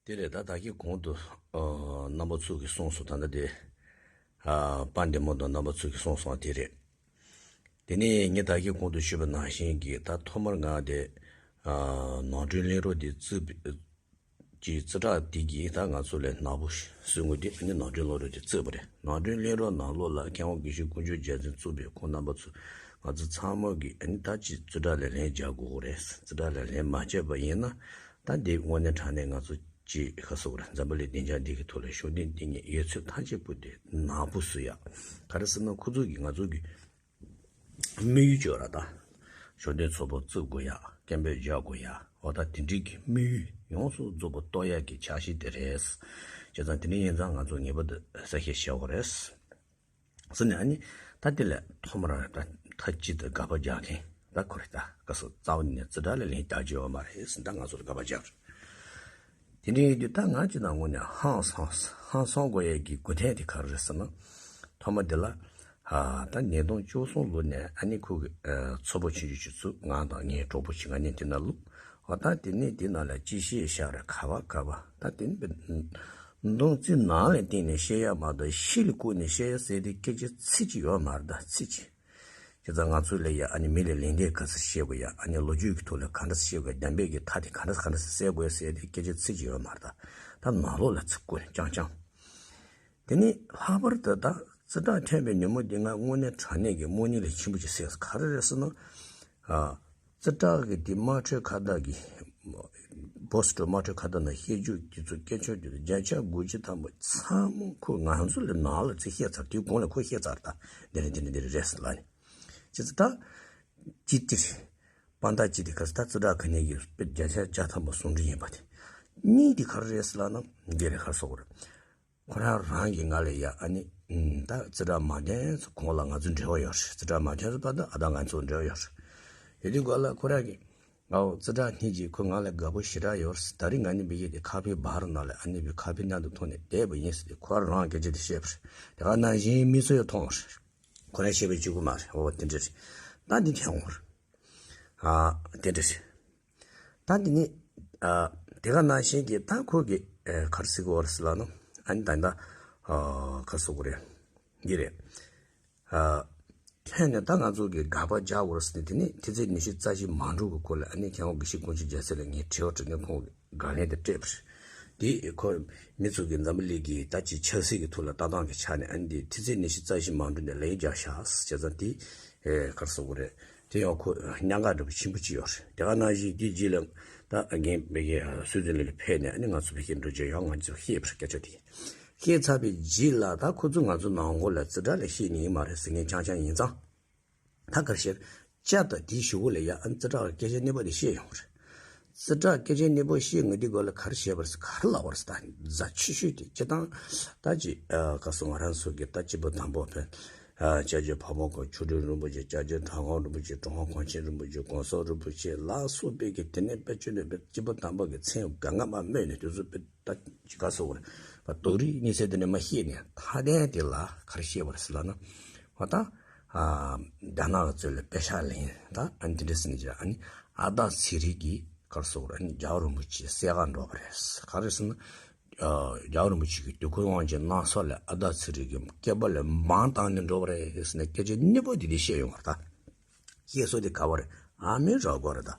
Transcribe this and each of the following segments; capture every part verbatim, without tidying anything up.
དེ་རེད། ད་ད་གིན་གོང་དུ་ཨ་རྣམ་པ་ཚོ་གིས་གསུངས་སོང་། ད་ལྟ་དེ་ཨ་དཔལ་ལྡན་མོ་དང་རྣམ་པ་ཚོ་གིས་གསུངས་སོང་། དེ་རེད། དེ་ནས་ངས་ད་གིན་གོང་དུ་ཞུས་པ་ནང་བཞིན་གྱི། ད་ཐོག་མར་ང་དེ་ཨ་ནོར་འཁྲུལ་གླེང་རོགས་དེ་བཙུགས་པའི་ཀྱི་རྩིས་ཁྲ་དེ་གིས་ད་ང་ཚོ་ལ་ནག་པོ་བཟོས་དགོས་དེ། ཨ་ནི་ནོར་འཁྲུལ་གླེང་རོགས་དེ་བཙུགས་པ་རེད། ནོར་འཁྲུལ་གླེང་རོགས་ནང་ལོགས་ལ་མཁས་དབང་དགེ་བཤེས་དཀོན་མཆོག་རྒྱལ་མཚན་གཙོས་པའི་ཁོང་རྣམ་པ་ཚོ། ང་ཚོ་ཚང་མ་གིས་ཨ་ནི་ད་ཅིག་རྩིས་ཁྲ་ལ་ལན་རྒྱག་དགོས་རེད། རྩིས་ཁྲ་ལ་ལན་མ་བྱས་པ་ཡིན་ན། ད་འདི་དངོས་གནས་དྲང་གནས་ང་ཚོ་ཅིག་ཁ་སོག་རེད། འཛམ་བུ་གླིང་བདེ་འཇགས་འདི་གི་ཐོག་ལ་ཤུགས་ལྡན་འདི་ངས་ཡོད་ཚད་ཐམས་ཅད་པོ་དེ་ནག་པོ་བཟོ་ཡག། ག་རེ་ཟེར་ན་ཁོ་ཚོ་གིས་ང་ཚོ་གི་དམིགས་ཡུལ་བཅོས་ར་ད། ཤུགས་ལྡན་ཚོགས་པ་བཙུགས་དགོས་ཡག། སྐད་འབོད་རྒྱག་དགོས་ཡག། འོ་ད་དེ་འདྲའི་གི་དམིགས་ཡུལ་ཡོངས་སུ་རྫོགས་པ་རྟོགས་ཡག་གི་འཆར་གཞི་དེ་རེད། བྱས་ཙང་དེ་འདྲ་ཡིན་ཙང་ང་ཚོ་ངེས་པར་དུ་གསལ་བཤད་བྱེད་དགོས་རེད། ཟེར་ནས་ཨ་ནི་ད་དེ་ལས་ཐོག་མར་ད་མཐའ་གཅིག་ཏུ་དགག་པ་རྒྱག་མཁན་ད་ཁོ་རེད། ད་ག་སོ་རྩ་བ་ནས་རྩིས་ཁྲ་ལ་ལན་རྒྱག་རྒྱུ་ཡོད་མ་རེད་ཟེར། ད་ང་ཚོ་ལ་དགག་པ་རྒྱག་རེད། དེ་འདྲ་ཡིན་དུས་ད་ང་ཅི་ད་དངོས་གནས་ཧང་སངས་ཧང་སངས་དགོས་ཡས་ཀྱི་དགོས་དོན་དེ་ག་རེ་རེད་ཟེར་ན། ཐོག་མ་དེ་ལ་ཨ་ད་ཉིས་སྟོང་བཅུ་གསུམ་ལོ་ནས་ཨ་ནི་ཁོ་གི་ཨ་ཚོགས་པ་ཆུང་ཆུང་ཅིག་བཙུགས། ང་དང་ངའི་གྲོགས་པོ་ཅིག་ང་གཉིས་དེ་ན་བླུགས། འོ་ད་དེ་ནས་དེ་ནང་ལ་ཅི་བཤད་བཞག་རེད། ག་བ་ག་བ་ད་དེ་ནི་མདོང་ཙི་ནང་ལ་བལྟས་ནས་བཤད་ཡ་མ་གཏོགས་ཕྱི་ལ་བཀོད་ནས་བཤད་ཡ་ཟེར་དེ་སྐད་ཆ་ཚིག་གཅིག་ཡོད་མ་རེད། ད་ཚིག་གཅིག་བྱས་ཙང་ང་ཚོ་ལ་ཡ་ཨ་ནི་མི་ལ་ལན་འདེབས་ག་ཚོད་བཤད་དགོས་ཡ། ཨ་ནི་ལོ་རྒྱུས་ཀྱི་ཐོག་ལ་ག་འདྲ་བཤད་དགོས། བདེན་པའི་གི་མཐའ་དེ་ག་འདྲ་ག་འདྲ་གསལ་དགོས་ཟེར་དེ་སྐད་ཆ་ཚིག་གཅིག་ཡོད་མ་རེད། ད་ད་ནང་ལོགས་ལ་ཚིག་བཀོད་ནས་རྐྱང་རྐྱང་། དེ་ནས་ལྷག་པར་དུ་ད་རྩིས་ཁྲ་ཐོན་པའི་ཉིན་མོ་འདི་ང་དངོས་གནས་དྲང་གནས་ཀྱི་རྨོངས་གཉིད་ལས་ཆེན་པོ་ཅིག་སད་སོང་། ག་རེ་རེད་ཟེར་ན། ཨ་རྩིས་ཁྲ་གི་འདི་དམར་ཁྲོད་ཁ་བརྡ་གི་པོ་སི་ཊར། དམར་ཁྲོད་ཁ་བརྡ་ནང་བཤད་རྒྱུ་དེ་ཚོ་སྐད་ཆ་དེ་ཚོ་བརྒྱ་ཆ་དགུ་བཅུ་ཐམ་པ་ཚང་མ་ཁོ་ང་ཚོ་ལ་ནང་ལ་ཚིག་བཤད་ཚར། དེའི་གོང་ལ་ཁོ་བཤད་ཚར། ད་འདི་རེད་འདི་རེད་འདི་རེད་ཟེར་ལབ་ནས། བྱས་ཙང་ད་ཅི་སྟེ་རེད། དཔང་རྟགས་ཅི་སྟེ་ག་ས་ད་རྩིས་ཁྲ་ག་ནས་ཡོད་པའི་བརྒྱ་ཆ་བརྒྱ་ཐམ་པ་ཟུང་འབྲེལ་ཡིན་པ་དེ། གཉིས་དེ་ག་རེ་རེད་ཟེར་ལབ་ན་འདི་རེད། ག་རེ་ཟེར་དགོས་རེད། ཁོ་རང་རང་གིས་ང་ལ་ཡ་ཨ་ནི་ཨུམ་ད་རྩིས་ཁྲ་མ་ཐོན་ཙམ་གོང་ལ་ང་ཚོ་འབྲེལ་བ་ཡོད་རེད། རྩིས་ཁྲ་མ་ཐོན་ཙམ་བར་དུ་ཨ་ད་ང་ཚོ་འབྲེལ་བ་ཡོད་རེད། ཡོད་དུས་ག་ལ་ཁོ་རང་གིས་ཨའོ་རྩིས་ཁྲ་ཐོན་རྗེས་ཁོ་ང་ལ་དགའ་པོ་ཞེ་དྲག་ཡོད་རེད། ད་རིང་ང་ནི་མི་ཡིས་དེ་ཁ་པའི་བར་ནང་ལ་ཨ་ནི་བའི་ཁ་པའི་མཉམ་དུ་ཐོག་ནས་བསྡད་པ་ཡིན་ཟེར་ཏེ་ཁོ་རང་གིས་སྐད་ཆ་དེ་བཤད་པ་རེད། དེ་ག་ནང་བཞིན་མི་ཚོས་མཐོང་བ་རེད། ཁོ་རང་བཤད་པའི་གཅིག་པུ་མ་རེད། འོ་དེ་འདྲ་རེད། ད་འདི་ཐོན་འོང་རེད། ཨ་དེ་འདྲ་རེད། ད་འདི་ནི་ཨ་དེ་ག་ནང་བཞིན་གྱི་ད་ཁོ་གི་ཨ་ག་རེ་ཟེར་དགོས་རེད་ཟེར་ལབ་ན། ཨ་ནི་ད་ད་ཨ་ག་རེ་ཟེར་དགོས་རེད། འདི་རེད། ཨ་ཐོན་ནས་ད་ང་ཚོ་གི་དགག་པ་རྒྱག་དགོས་རེད་ཟེར་ནས། དེ་ནི་ཕྱི་ཚེས་ཉི་ཤུ་རྩ་བཞི་མ་འགྲོ་གི་སྐོར་ལ་ཨ་ནི་མཁས་དབང་དགེ་བཤེས་དཀོན་མཆོག་རྒྱལ་མཚན་ལ་ངས་དྲི་བ་དྲིས་ནས་ཁོང་གིས་དགག་ལན་དེ་སྤྲད་པ་རེད། དེ་ཁོ་མི་ཚོ་གི་འཛམ་བུ་གླིང་གི་ད་ཅིག་ཆབ་སྲིད་ཀྱི་ཐོག་ལ་ལྟ་སྟངས་ཀྱི་ཆ་ནས་ཨ་ནི་དེ་ཕྱི་ཚེས་ཉི་ཤུ་རྩ་བཞི་མ་འགྲོ་ནས་ལན་རྒྱག་ཤག་བྱས་ཙང་དེ་ཨེ་ག་རེ་ཟེར་དགོས་རེད། དེ་ཡང་ཁོ་ཉམས་དགའ་འདྲ་པོ་ཆེན་པོ་ཅིག་ཡོད་རེད། དེ་ག་ནང་བཞིན་དེའི་རྗེས་ལ་ད་རྒན་པའི་གི་སྲོལ་འཛིན་ལས་ལ་ཕེབས་ནས་ཨ་ནི་ང་ཚོ་བོད་ཀྱི་འགྲོ་རྒྱུ་ཡང་ང་ཚོས་བཤད་པར་སྐད་ཆ་དེ་བཤད་ཚར་བའི་རྗེས་ལ་ད་ཁོ་ཚོ་ང་ཚོ་ནང་ཁོ་ལ་རྩིས་ཁྲ་ལ་བཤད་ནི་ཡིན་མ་རེད་ཟེར་མཁན་རྐྱང་རྐྱང་ཡིན་ཙང་། ད་གར་ཤེར་བཅའ་ད་དེའི་གཞུག་གུ་ལ་ཡ་ཨ་ནི་རྩིས་ཁྲ་སྐད་ཆ་གནད་པོ་དེ་བཤད་ཡོང་རེད། རྩིས་ཁྲ་སྐད་ཆ་གནད་པོ་བཤད་ང་འདི་གོ་ལ་གར་བཤད་པར་གར་ལབ་པར་ད་རྫ་ཆུ་ཤོད་དེ་སྤྱི་བཏང་ད་ཅི་ཨ་ག་སོང་ང་རང་ཚོ་གི་ད་སྤྱི་པོ་དང་པོ་བོད་ཨ་སྐྱབས་རྗེ་ཕ་བོང་ཁ་ཆོས་སྒྲོན་རིན་པོ་ཆེ། སྐྱབས་རྗེ་གྲྭ་ངག་རིན་པོ་ཆེ། གྲུབ་དབང་གོང་ཆེན་རིན་པོ་ཆེ། གོང་ས་རིན་པོ་ཆེ་ལ་སོགས་པའི་གི་དེ་ནས་དཔེ་ཆོས་ནས་དཔེ་སྤྱི་པོ་དང་པོ་གི་མཚན་ག་ང་མ་སྨོས་ནས་དེ་ཚོ་དཔེ། ད་ཅི་ག་སོགས་པར་བ་དོ་རིག་གནས་ཚད་དེ་ནས་མ་ཤེས་ནས་མཐའ་དོན་དེ་ལ་གར་ཤེས་པར་སི་ལ་ན་བ་ད་ཨ་རྒྱ་ནག་གི་ཚོད་ལ་དཔེ་ཤག་ལེན་ད་ཨ་འདི་འདྲ་སི་ནི་ཅི་ཨ་ནི་ཨ་ད་ཚེ་རིང་གི་གར་སོགས་ར་ནི་རྒྱལ་བ་རིན་པོ་ཆེ་སྲས་ག་འགྲོ་བ་རེད། ག་རེ་སི་ན་རྒྱལ་བ་རིན་པོ་ཆེ་གི་དུས་འཁོར་དབང་ཆེན་སྣ་ཚོགས་ལས་ཨ་ད་ཚེ་རིང་གི་སྐེད་པ་ལས་འབངས་བཏང་ནས་འགྲོ་བ་རེད་སི་ནི་སྐད་ཆ་གནད་པོ་དེ་དེ་བཤད་ཡོང་བ་རེད། ད་བཤད་སྲོལ་དེ་ག་བ་རེད། ཨ་མའི་རོགས་གོ་རེད་ད།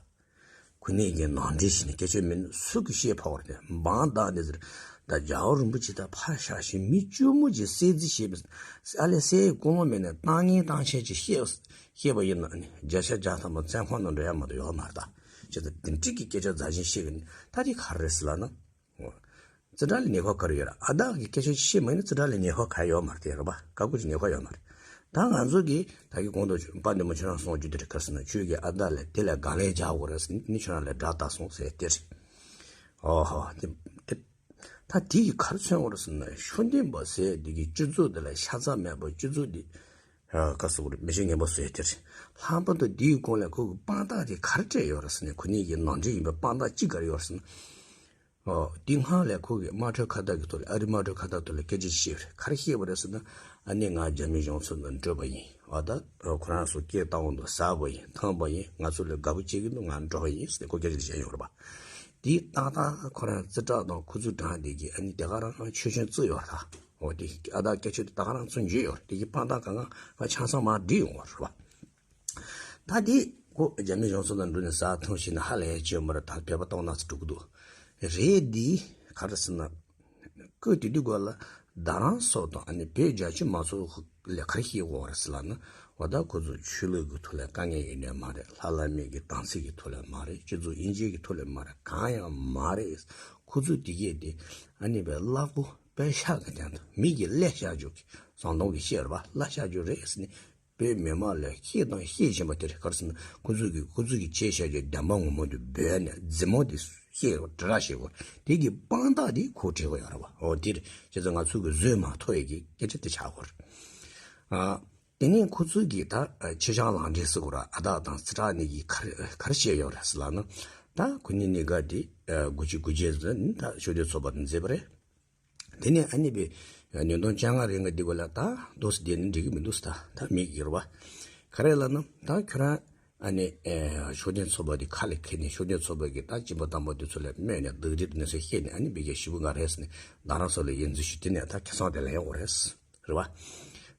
ཁོ་ནས་ཀྱི་ནང་འདྲེན་བྱས་ནས་སྐད་ཆ་མིན་སུ་གིས་བཤད་ཕོག་རེད། འབངས་བདག་འདི་ཟེར། ད་རྒྱལ་བ་རིན་པོ་ཆེ་ད་ཕར་བཞག་ཞིང་མི་བཅུ་མོ་ཅིག་གསོལ་རྩིས་བྱས་པས་ཨ་ལས་གསལ་ཡི་ཀུན་སློང་མེད་ནས་བཏང་ངན་བཏང་ཆེན་ཅིག་བཤད་བཤད་པ་ཡིན་ན་ནི་བརྒྱ་ཆ་བརྒྱ་ཐམ་པ་བཙོན་ཁང་ནང་འགྲོ་ཡ་མ་གཏོགས་ཡོད་མ་རེད་ད། བྱས་ཙང་དེ་འགྲིག་གི་སྐད་ཆ་རྫ་ཆེན་བཤད་གི་ནི་ད་དེ་ག་རེ་རེད་ཟེར་ལབ་ན། རྩིས་ཁྲ་ལ་ཉེས་ཁ་ག་རེ་ཡོད་ར། ཨ་བདག་གི་སྐད་ཆ་བཤད་མ་ཡིན་ན་རྩིས་ཁྲ་ལ་ཉེས་ཁ་ག་ཡོད་མ་རེད་དེ་རེད་པ། བཀའ་བཀོད་ཀྱི་ཉེས་ཁ་ཡོད་མ་རེད། ད་ང་ཚོ་གིས་ད་གི་གོང་དུ་དཔལ་ལྡན་མོ་ཁྱོད་རང་གསུང་རྒྱུ་དེ་རེད། ག་རེ་ཟེར་ན་ཁྱོད་ཀྱིས་ཨ་བདག་ལ་དེ་ལ་དགག་ལན་རྒྱག་དགོས་རེད་ཟེར་ནི་ཁྱོད་རང་ལ་དགྲ་ལྟ་སོང་ཟེར་དེ་རེད། ཨོ་ཧོ་དེ་དེ་ད་དེ་གི་ག་རེ་མཚོན་དགོས་རེད་ཟེར་ན་ཤུགས་ལྡན་པ་ཟེར་དེ་གི་སྤྱི་ཚོགས་དེ་ལ་ཤ་ཚ་མེད་པ་སྤྱི་ཚོགས་དེ་ག་རེ་ཟེར་དགོས་རེད། མི་ཤེས་ངན་པ་ཟེར་དེ་རེད། ལྷག་པར་དུ་དེའི་གོང་ལ་ཁོ་གི་དཔང་རྟགས་དེ་ག་རེ་སྤྲད་ཡོད་རེད་ཟེར་ནས་ཁོ་གཉིས་ཀྱི་ནང་འདྲེན་ཡིན་པའི་དཔང་རྟགས་གཅིག་ག་རེ་ཡོད་རེད་ཟེར་ན། ཨོ། དེ་སྔ་ལས་ཁོ་གིས་དམར་ཁྲོད་ཁ་བརྡ་གི་ཐོག་ལ་ཨ་རི་དམར་ཁྲོད་ཁ་བརྡ་ཐོག་ལ་སྐད་ཆ་བཤད་པ་རེད། ག་རེ་བཤད་པ་རེད་ཟེར་ན། ཨ་ནི་ང་རྒྱ་མི་གཞུང་ཚབ་ནང་འགྲོ་བ་ཡིན། འོ་ད་ཁོ་རང་ཚོ་སྐད་བཏང་འོང་དུ་ཟ་བ་ཡིན། འཐུང་བ་ཡིན། ང་ཚོ་ལ་དགའ་པོ་བྱེད་ཀྱི་འདུག་ང་འགྲོ་བ་ཡིན་ཟེར་ནས་ཁོ་སྐད་ཆ་བཤད་ཡོད་རེད་པ། དེ་ཏག་ཏག་ཁོ་རང་རྩིས་ཁྲ་དང་ཁོ་ཚོའི་གྲངས་དེ་གི་ཨ་ནི་དེ་ག་རང་ཆོས་ཆེན་བརྩི་ཡོད་ད། འོ་དེ་ཨ་ད་སྐད་ཆ་དེ་ད་ག་རང་ཚོ་འཇུས་ཡོད་དེ་གི་དཔང་རྟགས་གང་ག་ང་ཆ་ཚང་མར་བསྒྲིགས་ཡོང་བ་རེད་བ། ད་དེ་ཁོ་རྒྱ་མི་གཞུང་ཚབ་དང་འགྲོ་ནས་ཟ་འཐུང་བྱས་ནས་ཧ་ལས་ཡ་བྱས་མ་རེད། ད་བོད་པ་སྟོང་ནག་ཙི་འགྲོ་གི་འདུག་རེད། དེ་ག་རེ་ཟེར་ན། ཁོས་དེ་དུས་སྐོར་ལ་རྡ་རམ་ས་དང་ཨ་ནི་བོད་རྒྱ་ཆེ་མང་ཚོགས་ལ་ག་རེ་བཤད་དགོས་རེད་ཟེར་ལབ་ན། འོ་ད་ཁོ་ཚོ་ཆོས་ལུགས་ཀྱི་ཐོག་ལ་དཀའ་ངལ་ཡོད་ནི་མ་རེད། ལྷ་བླ་མེད་ཀྱི་དམ་ཚིག་གི་ཐོག་ལ་མ་རེད། སྤྱི་ཚོགས་དབྱེ་འབྱེད་ཀྱི་ཐོག་ལ་མ་རེད། གང་ཡང་མ་རེད། ཁོ་ཚོ་དེ་གས་དེ་ཨ་ནི་བའི་གླག་པོ་དཔེ་ཤག་གི་སྟེང་དུ་མི་གིས་བསླད་བཞག་རྒྱུ་གི་བཟང་གཏོང་གི་བཤད་རེད་པ། བསླད་བཞག་རྒྱུ་རེད་ཟེར་ནས། བོད་མི་མང་ལ་བཤད་དང་བཤད་བཞིན་པ་དེར་ག་རེ་ཟེར་ན། ཁོ་ཚོས་ཀྱི་ཁོ་ཚོས་ཀྱི་བྱས་བཞག་རྒྱུ་བདེན་པ་ངོ་མ་དེ་འབོད་ནས་རྫུན་མ་དེ་བཤད་དྲི་ར་བྱེད་དགོས། དེ་གི་དཔང་རྟགས་དེ་ཁོ་བྲིས་དགོས་ཡོད་རེད་བ། འོ་དེར་བྱས་ཙང་ང་ཚོ་གི་བཟོས་མ་ཐུབ་ཡས་ཀྱི་སྐད་ཆ་དེ་ཆགས་དགོས་རེད། ཨ། དེ་ནས་ཁོ་ཚོས་ཀྱི་ད་ཆེ་བྱང་ལག་འབྲེལ་ཟེར་དགོས་ར། ཨ་ད་དང་རྩིས་ཁྲ་གཉིས་ཀྱིས་ག་རེ་ག་རེ་བཤད་ཡོད་རེད་ཟེར་ལབ་ན། ད་ཁོ་གཉིས་གཉིས་ཀ་དེ་དགུ་བཅུ་དགུ་བརྒྱད་ཟེར་ནི་ད་ཤུགས་ལྡན་ཚོགས་པ་དང་མཛད་པ་རེད། དེ་ནས་ཨ་ནི་པའི་ཉིས་སྟོང་བཅོ་ལྔ་རེ་ལྔ་འདི་གོ་ལ་ད་འདུག་སེ་བསྡད་ནས་འགྲིག་གི་མི་འདུག་ཟེར། ད་ད་མི་གི་རེད་བ། ག་རེ་ལབ་ན་ད་ཁྱོད་རང་ཨ་ནི་ཤུགས་ལྡན་ཚོགས་པ་འདི་ཁ་ལ་འཁྱེར་ནས་ཤུགས་ལྡན་ཚོགས་པ་གི་ད་སྤྱི་འབངས་དམ་པ་འདི་ཚོ་ལ་སྨད་ནས་སྡུག་རིགས་གནས་ཚུལ་བཤད་ནས་ཨ་ནི་མི་གི་ཞེ་པོ་འགའ་རེད་ཟེར་ནས་རྡ་རམ་ས་ལ་ཡར་འཛུལ་ཞུས། དེ་ནས་ད་ཁེ་བཟང་དེ་ལེན་ཡོང་རེད། རེད་བ།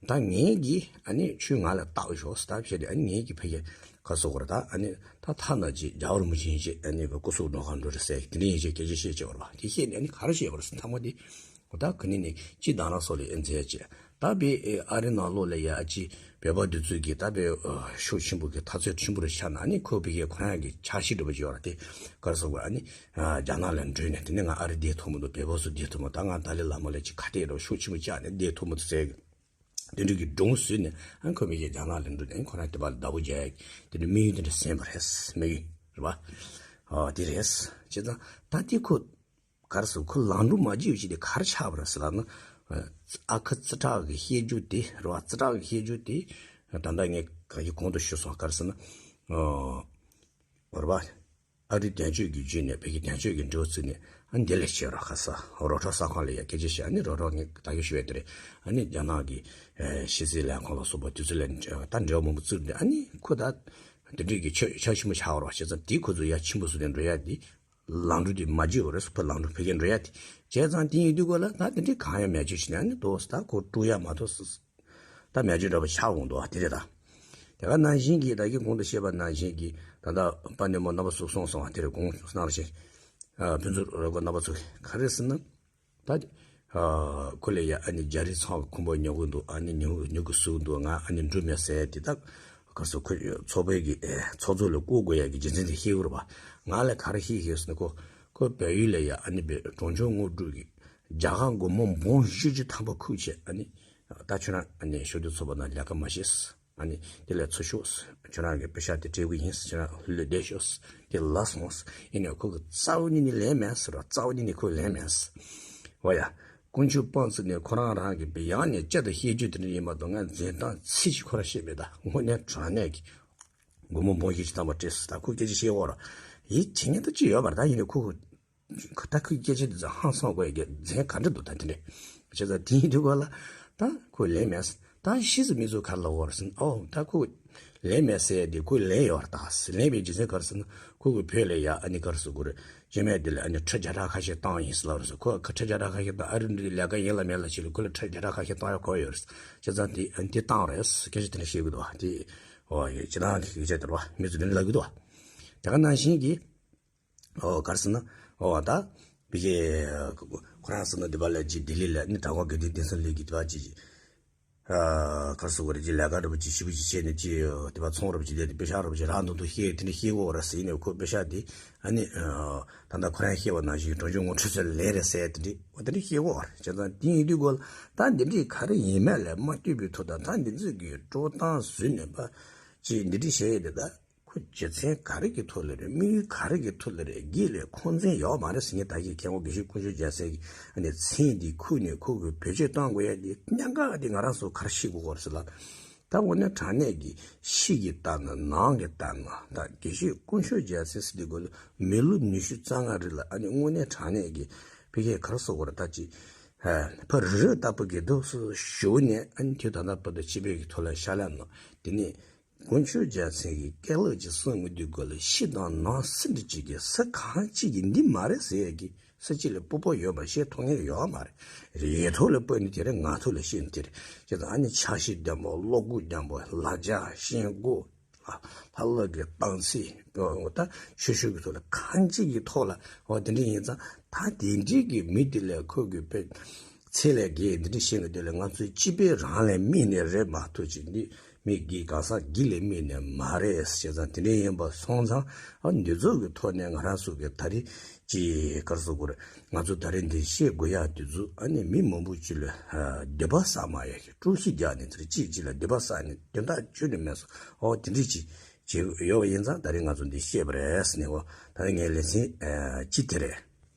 ད་ངེད་ཀྱིས་ཨ་ནི་ཁྱོད་ང་ལ་བལྟ་ཤོག་ཟེར་ད་བཤད་དེ། ཨ་ནི་ངེད་ཀྱིས་ཕ་གིར་ག་རེ་ཟེར་དགོས་རེད། ད་ཨ་ནི་ད་ཐ་ན་ཅིག་རྒྱལ་བ་རིན་པོ་ཆེ་ཡིན་ཅིག་ཨ་ནི་སྐུ་སྲོག་གདོང་ཁར་འགྲོ་རེད་ཟེར་དེ་འདྲ་ཡིན་ཅིག་སྐད་ཆ་བཤད་ཅིག་བར་བ་དེ་བཤད་ནས་ཨ་ནི་ག་རེ་བཤད་དགོས་རེད་ཟེར། མཐའ་མ་དེ་འོ་ད་ག་ནས་ནས་ཅི་དང་རང་སོགས་ལ་ཨེ་འཛེག་ཅིག་ད་བའི་ཨ་རི་ནང་ལོགས་ལ་ཡ་ཨ་ཅི་བོད་པ་འདི་ཚོས་ཀྱིས་ད་བའི་ཤུགས་ཆེན་པོ་གི་འཐབ་རྩོད་ཆེན་པོ་རེ་ཆགས་ན། ཨ་ནི་ཁོ་ཕ་གིར་ཁོ་རང་གི་འཆར་གཞི་འདྲ་པོ་ཅིག་ཡོད་རེད། དེ་ག་རེ་ཟེར་དགོས། ཨ་ནི་རྒྱ་ནག་ལ་འགྲོ་ནས་དེ་ནས་ང་ཨ་རི་བསྡད་ཐུབ་མི་འདུག་བོད་པ་ཚོ་བསྡད་ཐུབ་མི་འདུག་ད་ང་ཏཱ་ལའི་བླ་མ་ལ་ཅིག་ཁ་གཏད་རོགས་ཤུགས་ཆེན་པོ་བཅག་ནས་བསྡད་ཐུབ་མི་འདུག་ཟེར། དེ་འདྲ་གི་སྒྲུང་བཟོས་ནས་ཨ་ཁོ་མི་གིས་རྒྱ་ནག་ལ་འགྲོ་ནས་ཁོ་རང་དེ་པར་བདག་པོ་རྒྱག་ཡག་དེ་འདྲ་དམིགས་ཡུལ་དེ་འདྲ་ཟིན་པ་རེད། དམིགས་ཡུལ་རེད་བ། ཨོ་དེ་རེད། བྱས་ཙང་ད་དེ་ཁོ་ག་རེ་ཟེར། ཁོ་ལམ་འགྲོ་མ་བརྒྱབ་ཅིག་དེ་ག་རེ་ཆགས་པ་རེད་ཟེར་ལབ་ན། ཨ་ཁུ་རྩིས་ཁྲ་གི་བཤད་རྒྱུ་དེ་རེད་བ། རྩིས་ཁྲ་གི་བཤད་རྒྱུ་དེ་ད་ལྟ་ངས་ག་གི་གོང་དུ་ཞུས་སོང་། ག་རེ་ཟེར་ན། ཨོ་རེད་བ། ཨ་རིའི་དོན་གཅོད་ཀྱི་བརྒྱུད་ནས་བོད་ཀྱི་དོན་གཅོད་ཀྱི་འབྲེལ་བ་བཙུགས་ནས་ཨ་འདི་ལས་བྱས་རོགས་ཁ་ས་རོགས་གྲོགས་ས་ཁོངས་ལ་ཡ་སྐད་ཆ་བཤད། ཨ་ནི་རོགས་གྲོགས་ངས་ད་གིན་ཞུ་ཡ་དེ་རེད། ཨ་ནི་རྒྱ་ནག་གི་ཕྱི་སྲིད་ལས་ཁུངས་ལ་སོགས་པ་དེ་ཚོ་ལ་ད་འབྲེལ་བ་མང་པོ་བཙུགས་ནས་ཨ་ནི་ཁོ་ད་དེ་འདྲས་ཀྱི་ཆོས་ཆོས་ཆེན་པོ་ཆགས་རོགས་བྱས་ཙང་དེ་ཁོ་ཚོ་ཡ་ཆེན་པོ་བཟོས་ནས་འགྲོ་ཡ་དེ་ལམ་འགྲོ་དེ་མ་བརྗེད་པ་རེད། སུ་ཕར་ལམ་འགྲོ་ཕ་གིར་འགྲོ་ཡ་དེ་བྱས་ཙང་དེ་ཡིན་དུས་སྐོར་ལ་ད་དེ་འདྲས་གང་ཡང་མེད་ཅོ་བྱས་ནས་ཨ་ནི་དོ་ད་ཁོ་དཀྲུག་ཡ་མ་གཏོགས་སུ། ད་མེད་ཅོ་འདྲ་པོ་ཆགས་འོང་འདུག་བ་དེ་རེད་ད། དེ་ག་ནང་བཞིན་གྱི་ད་གིན་གོང་དུ་བཤད་པ་ནང་བཞིན་གྱི་ད་ལྟ་དཔལ་ནས་མོ་རྣམ་པ་ཚོ་གསུངས་སོང་བ་དེ་རེད། དགོངས་གནང་རོགས་ཞེས། ཨ་ཕུན་ཚོགས་རོགས་གོ་རྣམ་པ་ཚོ་ག་རེ་ཟེར་ན། ད་ཨ་ཁོ་ལ་ཡ་ཨ་ནི་རྒྱ་རིགས་ཚང་གི་ཁུངས་པ་ཉོ་གི་འདུག་ཨ་ནི་ཉོ་ཉོ་གི་ཟུག་འདུག་ང་ཨ་ནི་འགྲོ་མེད་ཟེར་དེ་ད་ག་སོ་ཁོ་ཚོགས་པའི་གི་ཨེ་ཚོགས་གཙོ་ལ་བསྐོ་དགོས་ཡ་གི་རྒྱུ་མཚན་དེ་ཤེས་གི་རེད་པ། ང་ལ་ག་རེ་ཤེས་ཤེས་ཟེར་ན་ཁོ་ཁོ་བལ་ཡུལ་ལ་ཡ་ཨ་ནི་བའི་གྲོང་ཆོག་དངོས་གྲུབ་ཀྱི་རྒྱ་གར་སྒོར་མོ་འབུམ་བཞི་བཅུ་ཐམ་པ་ཁུག་བྱས། ཨ་ནི་ད་ཁྱོད་རང་ཨ་ནི་ཤུགས་ལྡན་ཚོགས་པ་ནང་ལས་ཀ་མ་བྱེད། ཨ་ནི་དེ་ལས་ཚུར་ཤོག་ཁྱོད་རང་གི་པེ་ཤག་དེ་སྤྲད་གི་ཡིན། ཁྱོད་རང་ལུས་བསྡད་ཤོག་དེ་ལ་སོང་། ཡིན་ནའི་ཁོ་གི་རྩ་བ་ཉིད་ནས་ལན་མེད་ཟེར་བ། རྩ་བ་ཉིད་ནས་ཁོས་ལན་མེད། འོ་ཡ། དཀོན་མཆོག་དཔང་བཙུགས་ནས་ཁོ་རང་རང་གི་ཡང་ནས་བསྐྱར་དུ་བཤད་རྒྱུ་དེ་འདྲ་ཡིན་མ་གཏོགས་ང་འཛིན་སྟངས་ཚིག་ཅིག་ཁོ་རང་བཤད་མེད། ད་དངོས་གནས་དྲང་གནས་ཀྱི་སྒོར་མོ་འབུམ་བཞི་བཅུ་ཐམ་པ་སྤྲད་ཟེར། ད་ཁོས་སྐད་ཆ་བཤད་འོ་ར་ཡིད་ཆེས་ཉན་ད་ཅི་ཡོད་པ་རེད། ད་ཡིན་ནའི་ཁོ་ཁོ་ད་ཁོའི་སྐད་ཆ་འདི་ཚོ་ཧང་སང་དགོས་ཡ་རྒྱུ་མཚན་ག་འདྲ་འདུག་ད་དེ་འདྲས་བྱས་ཙང་དེ་ཡིན་དུས་སྐོར་ལ་ད་ཁོས་ལན་མེད། ད་ཕྱིས་སུ་མི་ཚོ་ག་རེ་ལབ་ཡོད་རེད་ཟེར་ན། ཨོ་ད་ཁོས་ལན་མེད་ཟེར་ཡ་དེ་ཁོས་ལན་ཡོད་རེད། ད་ལན་པའི་རྒྱུ་མཚན་ག་རེ་ཟེར་ན་ཁོ་གི་བོད་ལ་ཡ་ཨ་ནི་ག་རེ་ཟེར་དགོས་རེད། རྗེས་མ་དེ་ལ་ཨ་ནི་ཁྲི་བརྒྱ་ཕྲག་ཁ་ཤས་བཏང་ཡིན་ཟེར་ལབ་རེད་ཟེར། ཁོ་ཁྲི་བརྒྱ་ཕྲག་ཁ་ཤས་བཏང་། ཨ་རི་འདི་ལས་ཀ་ཡིན་ལ་མེད་ལ་བྱེད་ལ་ཁོ་ལ་ཁྲི་བརྒྱ་ཕྲག་ཁ་ཤས་བཏང་ཡ་གོ་ཡོད་རེད། བྱས་ཙང་དེ་ཨ་ནི་དེ་བཏང་རེད། སྐད་ཆ་དེ་འདྲ་བཤད་གི་འདུག་བ། དེ་ཨོ་ཡ་སྤྱིར་བཏང་གི་སྐད་ཆ་དེ་རེད་བ། མི་ཚོ་དེ་འདྲ་ལབ་གི་འདུག་བ། དེ་ག་ནང་བཞིན་གྱི། ཨོ་ག་རེ་ཟེར་ན། ཨོ་ད། བི་ཀེ་ཁོ་རང་ཟེར་ན་འདི་པ་ལ་ཅིག་ལྡི་ལི་ལ་ནི་དྲ་གོང་དགེ་ལྡན་བསྟན་འཛིན་ལགས་ཀྱིས་འདི་པ་ཅིག་ཅིག་ཨ་ག་རེ་ཟེར་དགོས་རེད། ཅིག་ལས་ཀ་འདྲ་པོ་ཅིག་ཞེ་པོ་ཅིག་བྱས་ནས་ཅིག་འདི་པ་ཚོང་འདྲ་པོ་ཅིག་བསྡད་དེ་པེ་ཤག་འདྲ་པོ་ཅིག་རག་འདུག་འདུག་བཤད་དེ་འདྲ་བཤད་ཀྱི་ཡོད་རེད་ཟེར། ཡིན་ནའི་ཁོ་པེ་ཤག་དེ་ཨ་ནི་ཨ་ད་ལྟ་ཁོ་རང་བཤད་པ་ནང་བཞིན་གྲོང་ཆོག་དངུལ་ཁྲི་ཚོ་ལེན་རེད་ཟེར་དེ་འདྲ་འོ་དེ་འདྲ་བཤད་ཀྱི་ཡོད་རེད། བྱས་ཙང་དེ་ཡིན་དུས་སྐོར་ད་འདི་འདྲའི་ག་རེ་ཡིན་མེད་ལ་མ་ལྟོས་པའི་ཐོག་ད་ད་འདི་ཚོས་ཀྱི་དཀྲོག་གཏམ་བཟོས་ནས་པ་ཅིག་འདི་འདྲ་བཤད་ཡས་དེ་ད། ཁོ་རྒྱུ་མཚན་ག་རེ་གི་ཐོག་ལ་རེད། དམིགས་ཡུལ་ག་རེ་གི་ཐོག་ལ་རེད། སྒེར་ལ་ཁོང་འཛིན་ཡོད་མ་རེད་ཟེར། ངས་ད་གིན་མཁན་པོ་དགེ་བཤེས་དཀོན་མཆོག་རྒྱལ་མཚན་གྱི་ཨ་ནི་མཚན་འདི་ཁུར་ནས་ཁོ་གི་བེད་སྤྱོད་གཏོང་དགོས་ཡ་འདི་གནད་འགག་འདི་ང་རང་ཚོ་ག་རེ་ཤེས་དགོས་ཀྱི་རེད་ཟེར་ལ། ད་དངོས་གནས་དྲང་གནས་ཀྱི་ཕྱི་གི་ལྟ་ན་ནང་གི་ལྟ་ན་ད་དགེ་བཤེས་དཀོན་མཆོག་རྒྱལ་མཚན་ཟེར་དུས་སྐབས་ལ་མི་ལོ་ཉི་ཤུ་རྩ་ལྔ་རིང་ལ་ཨ་ནི་དངོས་གནས་དྲང་གནས་ཀྱི་ཕ་གིར་ག་རེ་ཟེར་དགོས་རེད། ད་ཅིག་ཕ་རི་རི་ལྟ་བུ་གི་འདུག་སེ་བཞུགས་ནས་ཨ་ནི་དུས་ད་ལྟ་བར་དུ་སྤྱི་པའི་གི་ཐོག་ལ་ཕྱག་ལས་གནང་། དེ་ནས། དཀོན་མཆོག་རྒྱལ་མཚན་གྱི་སྐད་ལགས་ཀྱི་གསུང་གི་དུས་སྐབས་ལ་ཕྱི་དང་ནང་སུ་འདྲ་གཅིག་གིས་སུ་གང་གཅིག་གིས་འདི་མ་རེད་ཟེར་ཡས་ཀྱི་སུ་གཅིག་ལ་སྤོབས་པ་ཡོད་པ་བཤད་ཐུབ་མཁན་ཡོད་མ་རེད། རེད་ཐོག་ལ་སྤོས་ནི་དེ་རེད། ངང་ཐོག་ལ་བཤད་ནི་དེ་རེད། བྱས་ཙང་ཨ་ནི་ཕྱག་ཤེས་ལྡན་པོ། བློ་སྒོ་ལྡན་པོ། ལ་རྒྱ་ཤེས་དགོས། ལྷ་ལྷ་ལག་གི་སྟངས་ཚིག་ད་ཆོས་ཕྱོགས་ཀྱི་ཐོག་ལ་གང་ཅིག་གི་ཐོག་ལ་འོ་དེ་འདྲ་ཡིན་ཙང་། ད་དེ་འདྲའི་གི་མི་དེ་ལས་ཁོ་གི་དཔེ་ཚད་ལས་བརྒལ་དེ་འདྲ་བཤད་ནས་དེ་ལས་ང་ཚོའི་སྤྱི་པའི་རང་ལས་དམིགས་ནས་རེད་མ་གཏོགས་ཅིག་འདི་མི་དགེ་ག་ས་དགེ་ལས་དམིགས་ནས་མ་རེད་ཟེར་ཙང་། དེ་འདྲ་ཡིན་པ་སོང་ཙང་ཨ་འདི་ཚོ་གི་ཐོག་ནས་ང་རང་ཚོ་གི་ད་རེས་ཀྱི་གར་སོ་གོ་རེད། ང་ཚོ་ད་རེས་འདི་བཤད་དགོས་ཡག་དེ་ཚོ་ཨ་ནི་མི་མང་པོ་ཅིག་ལ་སྡིག་པ་བསགས་མ་ཡག་གི་དཀྲུག་ཤིང་རྒྱག་ནས་དེར་གཅིག་གཅིག་ལ་སྡིག་པ་བསགས་ནས་དོན་དག་ཁྱོན་ནས་མེད་སོང་། ཨོ་དེ་འདྲ་ཅིག་བྱེད་ཡོད་པ་ཡིན་ཙང་ད་རེས་ང་ཚོ་འདི་བཤད་པ་རེད་ཟེར་ནས། འོ་ད་རེས་ངའི་ལེ་ཚན་ཨ་གཅིག་དེ་རེད།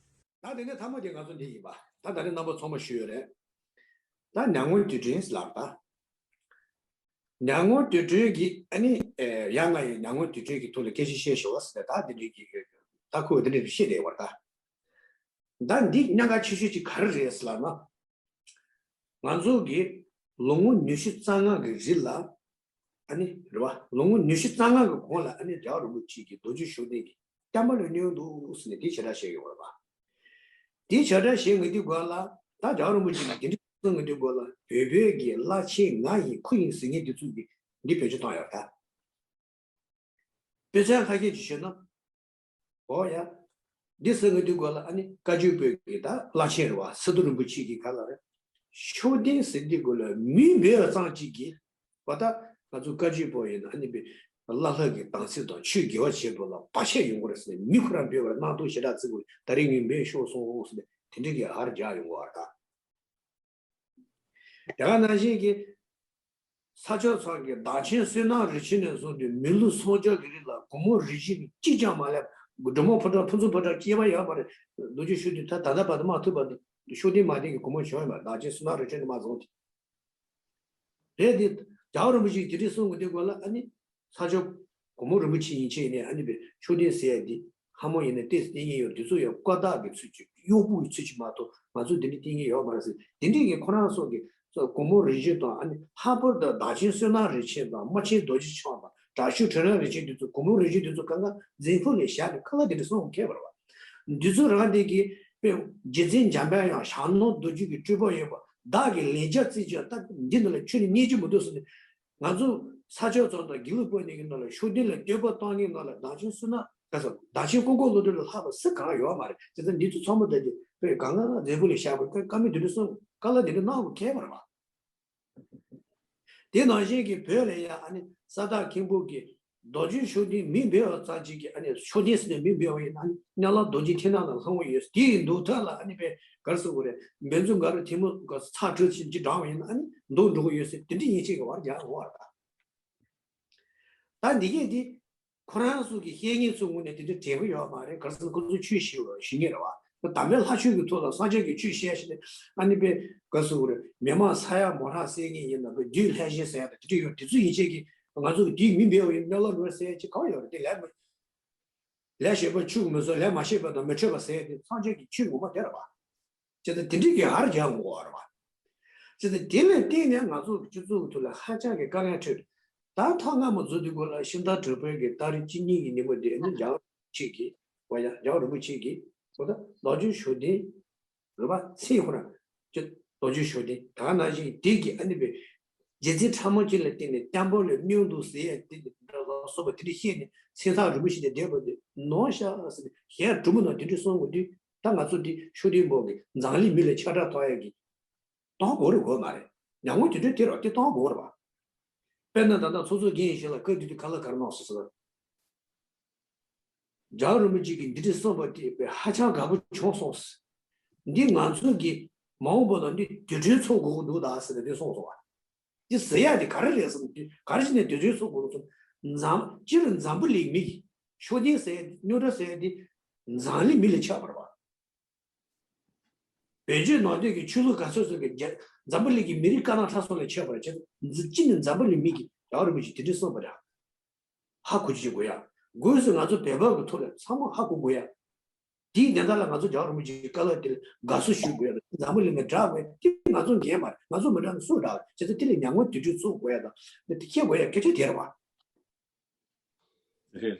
ད་དེ་ནས་མཐའ་མ་དེ་ང་ཚོ་འདི་ཡིན་པ། ད་ད་རེས་རྣམ་པ་ཚང་མ་ཞུས་ཡོད་རེད། ད་མྱ་ངན་དུད་འགྲོའི་ལག་ད། མྱ་ངན་དུད་འགྲོའི་གི་ཨ་ནི་ཨེ་ཡ་ང་ཡི་མྱ་ངན་དུད་འགྲོའི་གི་ཐོག་ལ་སྐད་ཆ་བཤད་ཞོར་བ་ཟེར་ནས། ད་དེ་འདྲའི་གི་ད་ཁོས་དེ་འདྲའི་བཤད་བསྡད་པ་རེད་ད། ད་འདི་གནད་འགག་ཆེ་ཤོས་ཅིག་ག་རེ་རེད་ཟེར་ལབ་ན། ང་ཚོ་གི་ལོ་ངོ་ཉི་ཤུ་རྩ་ལྔ་གི་རིང་ལ་ཨ་ནི་རེད་བ། ལོ་ངོ་ཉི་ཤུ་རྩ་ལྔ་གི་གོང་ལ་ཨ་ནི་རྒྱལ་བ་རིན་པོ་ཆེ་གིས་རྡོ་རྗེ་ཤུགས་ལྡན་གྱི་བསྟན་པ་ལ་གནོད་འདུག་ཟེར་ནས་དེ་བྱེ་བྲག་བཤད་ཡོད་རེད་བ། དེ་བྱེ་བྲག་བཤད་ངེས་དུས་སྒང་ལ་ད་རྒྱལ་བ་རིན་པོ་ཆེ་གིས་དེ་འདྲ་གསུང་ངེས་དུས་སྒང་ལ་བོད་བོད་ཀྱི་བླ་ཆེན་ང་ཡིན་ཁུ་ཡིན་ཟེར་མཁན་དེ་ཚོ་གིས་འདི་བེད་སྤྱོད་བཏང་ཡོད་རེད་ད། དཔེ་མཚོན་ཁ་ཤས་ཅིག་ཞུས་ན། འོ་ཡ། འདི་ཟེར་གི་དུས་སྒང་ལ་ཨ་ནི་བཀའ་བརྒྱུད་པའི་གི་ད་བླ་ཆེན་རེད་བ། སི་ཏུ་རིན་པོ་ཆེ་གི་ག་ལ་རེད། ཤུགས་ལྡན་ཟེར་དུས་སྒང་ལ་མིང་འབོད་པ་ཙམ་གཅིག་གིས། བ་ད་ང་ཚོ་བཀའ་བརྒྱུད་པ་ཡིན་ན་ཨ་ནི་བའི་བླ་ལྷག་གི་དམ་ཚིག་དང་ཆོས་དགེ་བ་བྱེད་པ་ལ་བར་ཆད་ཡོང་གི་རེད་ཟེར་ནས་མི་ཁོ་རང་འབོད་པར་སྣང་སྟོང་ཞེ་དྲག་བརྩི་དགོས། ད་རིང་ངས་འབོད་ཤོར་སོང་ཟེར་ནས་དེ་འདྲ་གི་ཧར་རྒྱག་ཡོང་གི་བ་ད། དེ་ག་ནང་བཞིན་གྱི། ས་ཕྱོགས་ཚང་གི་བདག་ཆེན་བསོད་ནམས་རིན་ཆེན་ནས་བཟུང་སྟེ་མི་ལུས་སངས་རྒྱས་ཀྱི་རིང་ལ་སྒོར་མོ་རིན་ཆེན་གྱི་གཅིག་ཀྱང་མ་ལེན། སྒྲོལ་མ་ཕོ་བྲང་ཕུན་སུམ་ཕོ་བྲང་སྐྱེས་པ་ཡོད་མ་རེད། རྡོ་རྗེ་ཤུགས་ལྡན་ད་ད་ལྟ་བར་དུ་མ་ཐུབ་པ་དེ་ཤུགས་ལྡན་མ་ལྡན་གྱི་སྒོར་མོ་བྱུང་ཡོད་མ་རེད། བདག་ཆེན་བསོད་ནམས་རིན་ཆེན་ནས་མ་བཟུང་སྟེ། རེད་དེ། རྒྱལ་བ་རིན་པོ་ཆེས་དེ་འདྲ་གསུང་གི་དུས་སྒང་ལ་ཨ་ནི། ས་ཕྱོགས་སྒོར་མོ་རིན་པོ་ཆེ་ཡན་ཆད་ནས་ཨ་ནི་བའི་ཤུགས་ལྡན་ཟེར་ཡ་འདི་ལྷ་མོ་ཡིན་ན་ཏོག་ཙམ་བསྟེན་མཁན་ཡོད། དེ་ཚོ་ཡང་བཀའ་རྟགས་ཀྱི་ཚུལ་གྱིས་གཡོག་པོ་ཡི་ཚུལ་གྱིས་མ་གཏོགས་ང་ཚོ་འདི་འདྲ་བསྟེན་མཁན་ཡོད་མ་རེད་ཟེར། དེ་འདྲའི་གི་ཁོ་རང་ཚོ་གི་སྒོར་མོ་རིན་ཆེན་དང་ཨ་ནི་ལྷག་པར་དུ་བདག་ཆེན་བསོད་ནམས་རིན་ཆེན་དང་རྨ་ཆེན་རྡོ་རྗེ་འཆང་དང་དྲག་ཤུལ་ཁྲི་རལ་རིན་ཆེན་འདི་ཚོ་སྒོར་མོ་རིན་ཆེན་འདི་ཚོ་གང་ག་རྫུན་ཕུག་ལས་བཞག་ནས་ཁ་ལག་དེ་འདྲ་གསུང་མཁན་བར་བ། འདི་ཚོ་རང་དེ་གི་དཔེ་རྗེ་བཙུན་འཇམ་དཔལ་དབྱངས་ཞང་ནང་རྡོ་རྗེ་གི་སྤྲུལ་པ་ཡོད་པ་བདག་གི་ལན་ཆགས་རྩིས་ཀྱང་ད་འདི་འདི་ལ་ཁྱོད་ནི་རྙེད་ཀྱི་མི་འདུག་ཟེར་ནས། ང་ཚོ་ས་ཕྱོགས་ཚོ་དང་དགེ་ལུགས་དཔོན་གཉིས་ཀྱི་ནང་ལ་ཤུགས་ལྡན་ལ་བསྟོད་པ་བཏང་མཁན་ནང་ལ་བདག་ཆེན་བསོད་ནམས་ག་ས་བདག་ཆེན་ཀོང་ཀོ་བློ་གྲོས་ལ་ལྷག་པ་སུ་གང་ཡོད་མ་རེད། དེ་ཚོ་འདི་ཚོ་ཚང་མ་ད་ཀྱི་དཔེ་གང་ག་རྫུན་ཕུག་ལས་བཞག་པའི་བཀའ་མི་འདི་འདྲ་གསུང་བཀའ་སློབ་འདི་འདྲ་གནང་དགོས་མཁན་མ་རེད་པ། དེ་ནང་བཞིན་གྱི་བོད་ལ་ཡ་ཨ་ནི་ས་བདག་མཁན་པོ་གི་རྡོ་རྗེ་ཤུགས་ལྡན་མིང་འབོད་པ་ཙམ་གཅིག་གིས་ཨ་ནི་ཤུགས་ལྡན་ཟེར་ནས་མིང་འབོད་པ་ཡིན་ན་ཨ་ནི་མནལ་ལམ་རྡོ་རྗེ་ཐེམ་ཐང་ལ་ལྷུང་བ་ཡོད། དེ་ཡི་འདུག་ཐབས་ལ་ཨ་ནི་དཔེ་ག་རེ་ཟེར་དགོས་རེད། འབད་བརྩོན་འགའ་རེ་ཐལ་མོ་ག་ཚ་དྲོད་ཅིག་ཅིག་འགྲངས་པ་ཡིན་ན་ཨ་ནི་འདུག་འགྲོ་གི་ཡོད་ཟེར། དེ་འདྲ་ཡིན་ཆེད་ཀྱི་བར་རྒྱག་འོང་བ་རེད། ད་འདི་གས་འདི་ཁོ་རང་ཚོ་གི་བཤད་མཁན་ཚོའི་ངོས་ནས་དེ་འདྲ་དྲན་གི་ཡོད་མ་རེད། ག་རེ་ཟེར་ན་ཁོ་ཚོ་ཆོས་ཞུ་ཞུ་མཁན་རེད་བ། དམ་པའི་ལྷ་ཆོས་ཀྱི་ཐོག་ལ་སངས་རྒྱས་ཀྱི་ཆོས་བཤད་བཞིན་ཨ་ནི་དཔེ་ག་རེ་ཟེར་དགོས་རེད། མི་མང་ས་ཡ་མོ་རང་ཟེར་མཁན་ཡིན་ན་དཔེ་བདུད་ལྷ་གཞི་ཟེར་ཡ་དང་དེ་འདྲ་ཡོད། དེ་ཚོ་ཡིན་ཆེད་ཀྱི་ང་ཚོ་གི་དེའི་མིང་འབོད་པ་ཡིན་མནལ་ལམ་རོལ་ཟེར་ཡ་ཅིག་གང་ཡོད་རེད། དེ་ལས་མི་ལས་བྱེད་པ་ཆོས་མི་བཟོ། ལས་མ་བྱེད་པ་དང་མི་འཕྲོད་པ་ཟེར་ཡ་དེ་སངས་རྒྱས་ཀྱི་ཆོས་ངོ་མ་དེ་རེད་བ། བྱས་ཙང་དེ་འདྲའི་གི་ཧར་རྒྱག་དགོས་པ་རེད་བ། བྱས་ཙང་དེ་ལ་བརྟེན་ནས་ང་ཚོ་གི་སྤྱི་ཚོགས་ཀྱི་ཐོག་ལ་ཧ་ཅང་གི་དཀའ་ངལ་འཕྲད། ད་ཐོག་སྔ་མ་མཛོད་དེ་སྐོར་ལ་ཤིང་རྟ་གྲུ་དཔོན་གྱི་ཏ་རིག་གཅིག་གཉིས་ཀྱི་ཉིན་མོ་དེ་ནི་རྒྱལ་བ་ཆེ་གི་བ་ཡ་རྒྱལ་བ་རིན་པོ་ཆེ་གི་འོ་ད་རྡོ་རྗེ་ཤུགས་ལྡན་རེད་བ། མཚན་ཁོ་རང་ཀྱི་རྡོ་རྗེ་ཤུགས་ལྡན་ད་ག་ནང་བཞིན་དེ་གི་ཨ་ནི་པའི་རྗེ་བཙུན་ཕྲ་མོ་གཅིག་ལ་བརྟེན་ནས་བསྟན་པ་ལ་གནོད་འདུག་ཟེར་ཡ་དེ་འདྲ་ལ་སོགས་པ་དེ་འདྲ་བཤད་ནས་མཚན་ཐག་རིང་པོ་ཞིག་ནས་བསྡད་པ་དེ་ནོར་ཤག་ཟེར་ནས་གཞན་གྲུ་མོ་ནང་དེ་འདྲ་གསུང་དགོས་དུས། ད་ང་ཚོ་འདི་ཤུགས་ལྡན་པོ་གི་འཛམ་གླིང་མི་ལ་ཁྱབ་བསྒྲགས་གཏོང་ཡ་གི་གཏོང་དགོས་རེད་དགོས་མ་རེད། མྱ་ངན་དུད་འགྲོའི་དེ་རོ་དེ་གཏོང་དགོས་རེད་བ། དཔེར་ན་ད་ལྟ་ཚོགས་གཙོ་རྒན་ཡེ་ཤེས་ལགས་སྐབས་དེ་དུས་ག་ལ་ག་རེ་གནང་སོང་ཟེར་ན། རྒྱལ་བ་རིན་པོ་ཆེ་གིས་འདི་འདྲ་གསུངས་པ་དེ་དཔེ་ཧ་ཅང་དགའ་པོ་བྱུང་སོང་ཟེར། འདི་ང་ཚོ་གི་མ་འོངས་པ་ལ་འདི་དུད་འགྲོའི་ཚོགས་དགོས་ཀྱི་འདུག་ད་ཟེར་ནས་དེ་གསུངས་སོང་བ། འདི་ཟེར་ཡག་དེ་ག་རེ་རེད་ཟེར་ན་འདི་ག་རེ་བྱས་ནས་དུད་འགྲོའི་ཚོགས་དགོས་ཀྱི་འདུག་ཟེར་ན། འཛམ་སྤྱིར་འཛམ་བུ་གླིང་མི་གི་ཤུགས་ལྡན་ཟེར་ཡག་དེ་རྙོག་དྲ་ཟེར་ཡག་དེ་འཛམ་གླིང་མི་ལ་ཁྱབ་པ་རེད་བ། བོད་བརྒྱུད་ནང་བསྟན་གྱི་ཆོས་ལུགས་ག་ཚོད་ཚོད་ཀྱི་རྒྱ་འཛམ་བུ་གླིང་གི་མི་རིགས་ག་ན་ཁྲ་སོང་ལས་ཆད་པར་བྱེད། འཛི་ཅི་ནས་འཛམ་བུ་གླིང་མི་གི་རྒྱལ་བ་རིན་པོ་ཆེ་དེ་འདྲ་གསུངས་པ་རེད། ཧ་གོ་ཅི་དགོས་ཡ། དགོས་སུ་ང་ཚོ་བོད་པ་གི་ཐོག་ལ་ཚང་མ་ཧ་གོ་དགོས་ཡ། དེའི་དོན་དག་ལ་ང་ཚོ་རྒྱལ་བ་རིན་པོ་ཆེའི་བཀའ་སློབ་དེ་ལ་དགའ་བསུ་ཞུ་དགོས་ཡ་དང་འཛམ་བུ་གླིང་ལ་བསྒྲགས་དགོས་ཡ་དེ་ང་ཚོ་འགན་མ་རེད། ང་ཚོ་མི་འགྲོ་ན་སུ་འགྲོ་བ་རེད། བྱས་ཙང་དེ་ལ་མྱ་ངན་དུད་འགྲོའི་ཚོགས་དགོས་ཡ་དང་དེ་ཤེས་དགོས་ཡ་གལ་ཆེ་དེ་རེད་བ། རེད།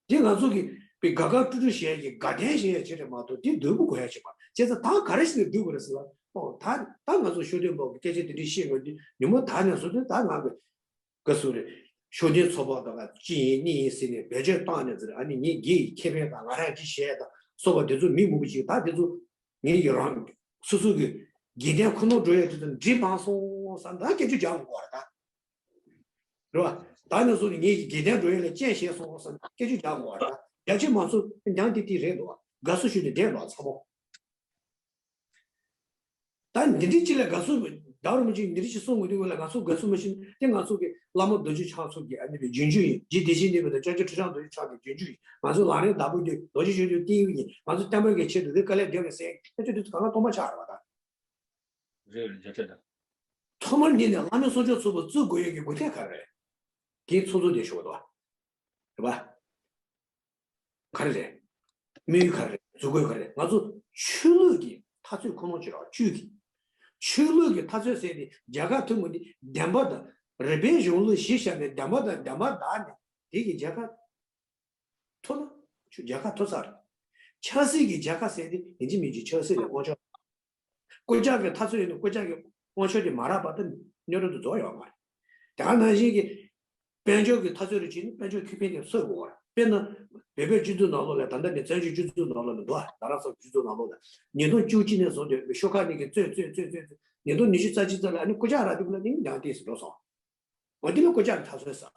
དེ་ང་ཚོ་གི་པའི་དགའ་དགའ་སྤྲོ་སྤྲོ་བྱེད་ཡ་གི་དགའ་ལྡན་བྱེད་ཡ་བྱེད་རེད་མ་གཏོགས་དེ་འདོད་པོ་དགོས་ཡ་བྱེད་པ་བྱས་ཙང་ད་ག་རེ་ཞིག་ལ་འདོད་དགོས་རེད་ཟེར་ལ། ཨོ་ད་ད་ང་ཚོ་ཤོ་སྟོན་པ་གི་སྐད་ཆ་དེ་འདྲ་བཤད་དགོས་དུས་ཉིན་མོ་ད་ནས་བཟུང་སྟེ་ད་ང་གི་ག་ཟེར་རེད། ཤོ་སྟོན་ཚོགས་པ་དང་གཅིག་ཡིན་གཉིས་ཡིན་ཟེར་ནས་བེད་སྤྱོད་བཏང་ནས་ཟེར། ཨ་ནི་ངའི་དགེ་ཡི་ཁེ་ཕན་དང་ང་རང་གི་བྱས་དང་སོགས་པ་དེ་ཚོ་མི་མང་པོ་ཅིག་ད་དེ་ཚོ་ངའི་ཡི་རང་སོ་སོ་གི་དགེ་ལྡན་ཁོ་ནར་འགྲོ་ཡ་དེ་ཚོ་འགྲིག་མ་སོང་བསམ་ད་སྐད་ཆ་རྒྱག་དགོས་པ་རེད་ད། རེད་བ། ད་ནས་བཟུང་ནས་ངའི་དགེ་ལྡན་འགྲོ་ཡ་ལ་རྐྱེན་བྱས་སོང་བསམ་སྐད་ཆ་རྒྱག་དགོས་པ་རེད་ད། རྒྱ་ཆེ་མང་ཚོ་རྒྱང་དེ་དེ་རེད་འདུག་བ། དགའ་བསུ་ཞུས་ནས་བསྡད་འདུག་བ་ཚང་མ། ད་འདི་འདྲི་ཅི་ལ་དགའ་བསུ་ཟླ་བ་རིན་པོ་ཆེས་འདི་འདྲི་ཅི་གསུང་དགོས་དུས་ལ་ང་ཚོ་དགའ་བསུ་མ་ཤེས་ན་དེ་ང་ཚོ་གི་བླ་མ་རྡོ་རྗེ་འཆང་ཚོ་གི་ཨ་ནི་བའི་རྗེས་འཇུག་ཡིན། རྗེ་བདེ་ཆེན་གནས་པའི་དང་སྐྱབས་རྗེ་ཁྲི་བྱང་རྡོ་རྗེ་འཆང་གི་རྗེས་འཇུག་ཡིན། ང་ཚོ་ལམ་རིམ་བདག་པོ་དེ་རྡོ་རྗེ་གཞུང་དུ་བསྟན་ཡུལ་ཡིན། ང་ཚོ་བསྟན་པ་གི་ཆེད་དུ་དེ་དཀའ་ལས་བརྒྱབ་ཡོད་ཟེར་ཁྱེད་ཚོ་དེ་ཚོ་གང་ག་སྟོང་པ་ཆགས་རེད་བ་ད། རེད་རེད་མཇལ་འཕྲད་དང་། ཐོག་མར་ཉིད་ནས་བླ་མའི་གསུང་ཆོས་ཚོགས་པ་བཙུགས་དགོས་ཡོད་ཀྱི་དགོས་དོན་ག་རེ་རེད། དེའི་ཚོགས་གཙོ་དེ་ཞུ་བ་དང་། རེད་བ། ག་རེ་རེད། དམིགས་ཡུལ་ག་རེ་རེད། འཛུགས་དགོས་ག་རེ་རེད། ང་ཚོ་ཆོས་ལུགས་ཀྱི་འཐབ་རྩོད་ཁོ་ན་ཅིག་རེད་བ། བཅུད་ཀྱི། ཆོས་ལུགས་ཀྱི་འཐབ་རྩོད་ཟེར་ཏེ་རྒྱལ་ཁ་ཐོབ་མི་འདི་བདེན་པ་དང་རིག་པའི་གཞུང་ལུགས་གཞི་བཞག་ནས་བདེན་པ་དང་བདེན་པ་བདག་ནས་དེ་གི་རྒྱལ་ཁ་ཐོབ་ན་ཆོས་རྒྱལ་ཁ་ཐོབ་ཚར་རེད། ཆབ་སྲིད་ཀྱི་རྒྱལ་ཁ་ཟེར་ཏེ་ཡིན་གཅིག་མིན་གཅིག་ཆབ་སྲིད་ལ་དབང་ཆ། རྐུ་ཇག་གི་འཐབ་རྩོད་ཡིན་ན་རྐུ་ཇག་གི་དབང་ཆ་དེ་མ་རག་པ་དང་གནས་སྐབས་དུ་རྫོགས་ཡོད་མ་རེད། དེ་ག་ནང་བཞིན་གྱི་དཔལ་འབྱོར་གྱི་འཐབ་རྩོད་རུ་བྱས་ན་དཔལ་འབྱོར་ཁེ་ཕན་དེ་སོས་དགོས་པ་རེད། དཔེར་ན་བོད་པའི་སྤྱི་ཚོགས་ནང་ལོགས་ལ་ད་ལྟ་ནས་བཙན་བྱོལ་སྤྱི་ཚོགས་ནང་ལོགས་ལ་འདུག་ཨ། རྡ་རམ་ས་ལ་སྤྱི་ཚོགས་ནང་ལོགས་ལ་ཉིས་སྟོང་བཅུ་གཅིག་ནས་བཟུང་སྟེ་ཤོག་ཁག་གཉིས་ཀྱིས་རྩོད་རྩོད་རྩོད་རྩོད་རྩོད་ཉིས་སྟོང་ཉི་ཤུ་རྩ་གཅིག་ཙམ་ལ་ཨ་ནི་རྐུ་ཇག་རག་དུས་ལ་ནི་ཡང་ཏོག་ཙམ་འགྲོ་སོང་། འོ་དེ་ལ་རྐུ་ཇག་གི་འཐབ་རྩོད་ཟེར།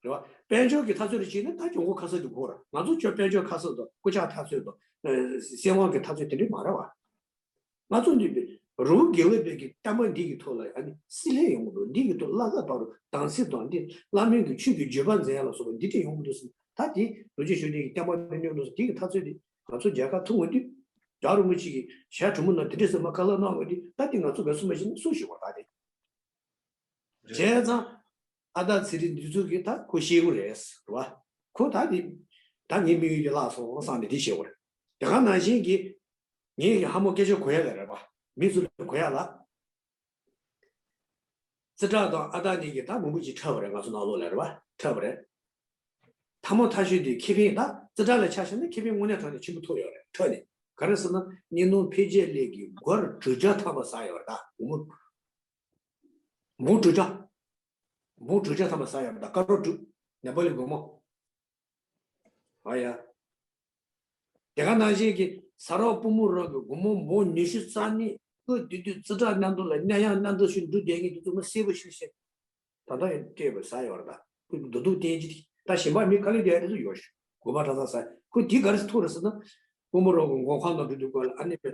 རེད་བ། དཔལ་འབྱོར་གྱི་འཐབ་རྩོད་རེ་བྱས་ན་ད་གྱོང་གུན་ཁ་གསབ་དེ་དགོས་རེད། ང་ཚོ་ཁྱོད་དཔལ་འབྱོར་ཁ་གསབ་དང་རྐུ་ཇག་འཐབ་རྩོད་དང་། ཨ། སྲིད་དབང་གི་འཐབ་རྩོད་དེ་འདྲས་མ་རེད་བ། ང་ཚོ་འདི་རི་བོ་དགེ་ལུགས་པའི་གི་བསྟན་པ་འདི་གི་ཐོག་ལ་ཨ་ནི་བསྲེ་ལྷད་ཡོང་གི་འདུག་འདི་གི་ཐོག་བླ་གབ་འབར་རུ་དམ་སྲི་དང་འདི་བླ་མའི་གི་ཆོས་ཀྱི་བརྗོད་པ་མཛད་ཡ་ལ་སོགས་པ་འདི་འདྲས་ཡོང་གི་འདུག་ཟེར། ད་དེ་རྡོ་རྗེ་གཞུང་འདི་གི་བསྟན་པ་འདི་སྙོམས་འདུག་ཟེར། དེ་གི་འཐབ་རྩོད་འདི་ང་ཚོ་རྒྱལ་ཁ་ཐོབ་འོང་དུས་རྒྱལ་བ་རིན་པོ་ཆེ་གི་ཞལ་དྲོན་མོ་ནང་དེ་འདྲས་ཟེར་མ་ཁ་ལག་གནང་འོང་དུས་ད་དེ་ང་ཚོ་དགའ་བསུ་མ་བྱས་ན་སུ་ཞུ་བ་ད་དེ། བྱས་ཙང་། ཨ་ད་ཚེ་རིང་འདི་ཚོ་གིས་ད་ཁོ་ཤེས་ཀྱི་རེད་ཟེར་བ། ཁོ་ད་འདི། ད་ངའི་དམིགས་ཡུལ་དེ་བརླག་སོང་བསམ་ནས་འདི་བྱེད་དགོས་རེད། དེ་ག་ནང་བཞིན་གྱི། ངའི་གི་ཧ་མོ་སྐད་ཆ་གོ་ཡ་ལ་རེད་པ། མི་ཚོ་ལ་གོ་ཡ་ལ། རྩེ་གྲགས་དང་ཨ་ད་གཉིས་ཀྱིས་ད་མང་པོ་ཅིག་འཁྲབ་པ་རེད། ང་ཚོ་ནང་ལོགས་ལ་རེད་པ། འཁྲབ་པ་རེད། ཐ་མ་ཐ་ཤོས་དེ་ཁེ་ཕན་ད་རྩེ་གྲགས་ལ་ཆ་བཞག་ན་ཁེ་ཕན་དངོས་གནས་དྲང་གནས་ཆེན་པོ་ཐོབ་ཡོད་རེད། འཁྲབ་ནས་ག་རེ་ཟེར་ན་སྙེ་ནོར་འཕེལ་རྒྱས་གླིང་གི་སྒོར་དྲུག་བརྒྱ་ཐམ་པ་ཟ་ཡོད་རེད་ད་སྒོར་མོ། མོ་དྲུག་བརྒྱ། མོ་དྲུག་བརྒྱ་ཐམ་པ་ཟ་ཡོད་རེད་ད་ཀ་རོ་དྲུག་ནེ་པ་ལི་སྒོར་མོ། ཨ་ཡ། དེ་ག་ནང་བཞིན་གྱི་ས་རོག་པུ་མུ་རོག་གི་སྒོར་མོ་མོ་ཉི་ཤུ་རྩ་གཉིས་ཁོས་དེ་དུས་རྩེ་གྲགས་གནམ་དུ་ལ་གནས་ཡང་གནམ་དུ་ཤུ་འབྲུ་དེ་གཉིས་དེ་ཚོ་མ་སེར་པོ་ཤུ་ཤེ། ད་ལྟ་ཡང་སྤྲད་པ་ཟ་ཡོད་རེད་ད། ཁོས་འདུག་འདུག་བསྟན་གྱི་དེ་ད་གཞན་པ་མི་ཁ་ལི་དེ་ཡ་དེ་ཚོ་ཡོད་ཤུ་གོ་པ་ཁྲ་ས་ཟ་ཁོས་དེ་ག་རེ་ཐུག་རེད་ཟེར་ན། པུ་མུ་རོག་གི་མགོ་ཁང་ནང་འགྲོ་དུས་སྐོར་ལ་ཨ་ནི་པའི།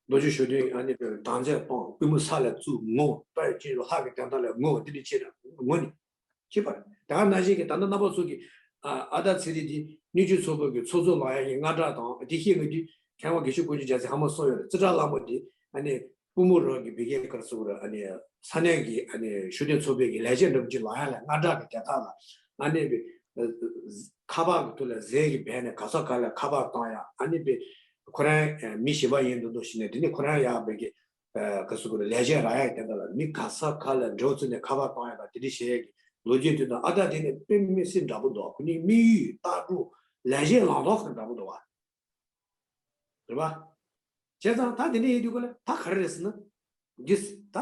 རྡོ་རྗེ་གཞུང་དེ་ཨ་ནི་པའི་བྲང་རྩལ་སྤང་པུས་མོ་ས་ལ་བཙུགས་ངོ་པའི་ཅི་ལྷ་གི་དོན་དག་ལ་ངོ་དེ་འདྲ་བྱེད་ན་ངོ་ནི། ཤེས་པར། དེ་ག་ནང་བཞིན་གྱི་ད་ལྟ་རྣམ་པ་ཚོ་གི། ཨ་ཨ་ད་ཚེ་རིང་འདི་སྨྱོ་ཇུས་ཚོགས་པ་གི་ཚོགས་གཙོ་ལངས་ཡ་གི་དངངས་སྐྲག་དང་དེ་ཤེས་ངེས་དུས་མཁས་དབང་དགེ་བཤེས་ཀུན་གྱི་རྒྱལ་མཚན་ཧ་མ་གསུངས་ཡོད་རེད། རྩེ་གྲགས་ལྷ་མོ་འདི་ཨ་ནི་པུ་མུ་རོག་གི་བི་གའི་སྐར་ཚོགས་རེད། ཨ་ནི་ས་གནས་ཀྱི་ཨ་ནི་ཤུགས་ལྡན་ཚོགས་པའི་གི་ལས་བྱེད་འདྲ་པོ་ཅིག་ལངས་ཡ་ལ་དངངས་སྐྲག་གི་དེ་དག་ལ་ཨ་ནི་བི་ཁ་པར་གི་ཐོག་ལ་ཟས་ཀྱི་བས་ནས་ག་ས་ག་ལ་ཁ་པར་བཏང་ཡ་ཨ་ནི་བི་ཁོ་རང་མི་གཞན་པ་ཡིན་འདུག་འདུག་ཞིག་ནས་དེ་ནི་ཁོ་རང་ཡག་བི་གི་ག་ཟེར་དགོས་རེད། ལས་བྱེད་རག་ཡག་དེ་འདྲ་ལ་མི་ག་ས་ག་ལ་འབྲེལ་བ་བཙུགས་ནས་ཁ་པར་གཏོང་ཡག་དང་དེ་འདྲ་བྱེད་ཡག་གི་ལོ་རྒྱུས་དེ་དང་ཨ་ད་དེ་ནི་དཔེ་མི་སྲིད་འདྲ་པོ་འདུག་ཁོ་གཉིས་དམིགས་ཡུལ་ལྟ་གྲུབ་ལས་བྱེད་ལངས་ཐོག་ཁོ་འདྲ་པོ་འདུག་བ། རེད་པ། བྱས་ཙང་ད་དེ་འདྲ་ཡིན་དུས་ག་ལ་ད་ག་རེ་རེད་ཟེར་ན། འདི་ད།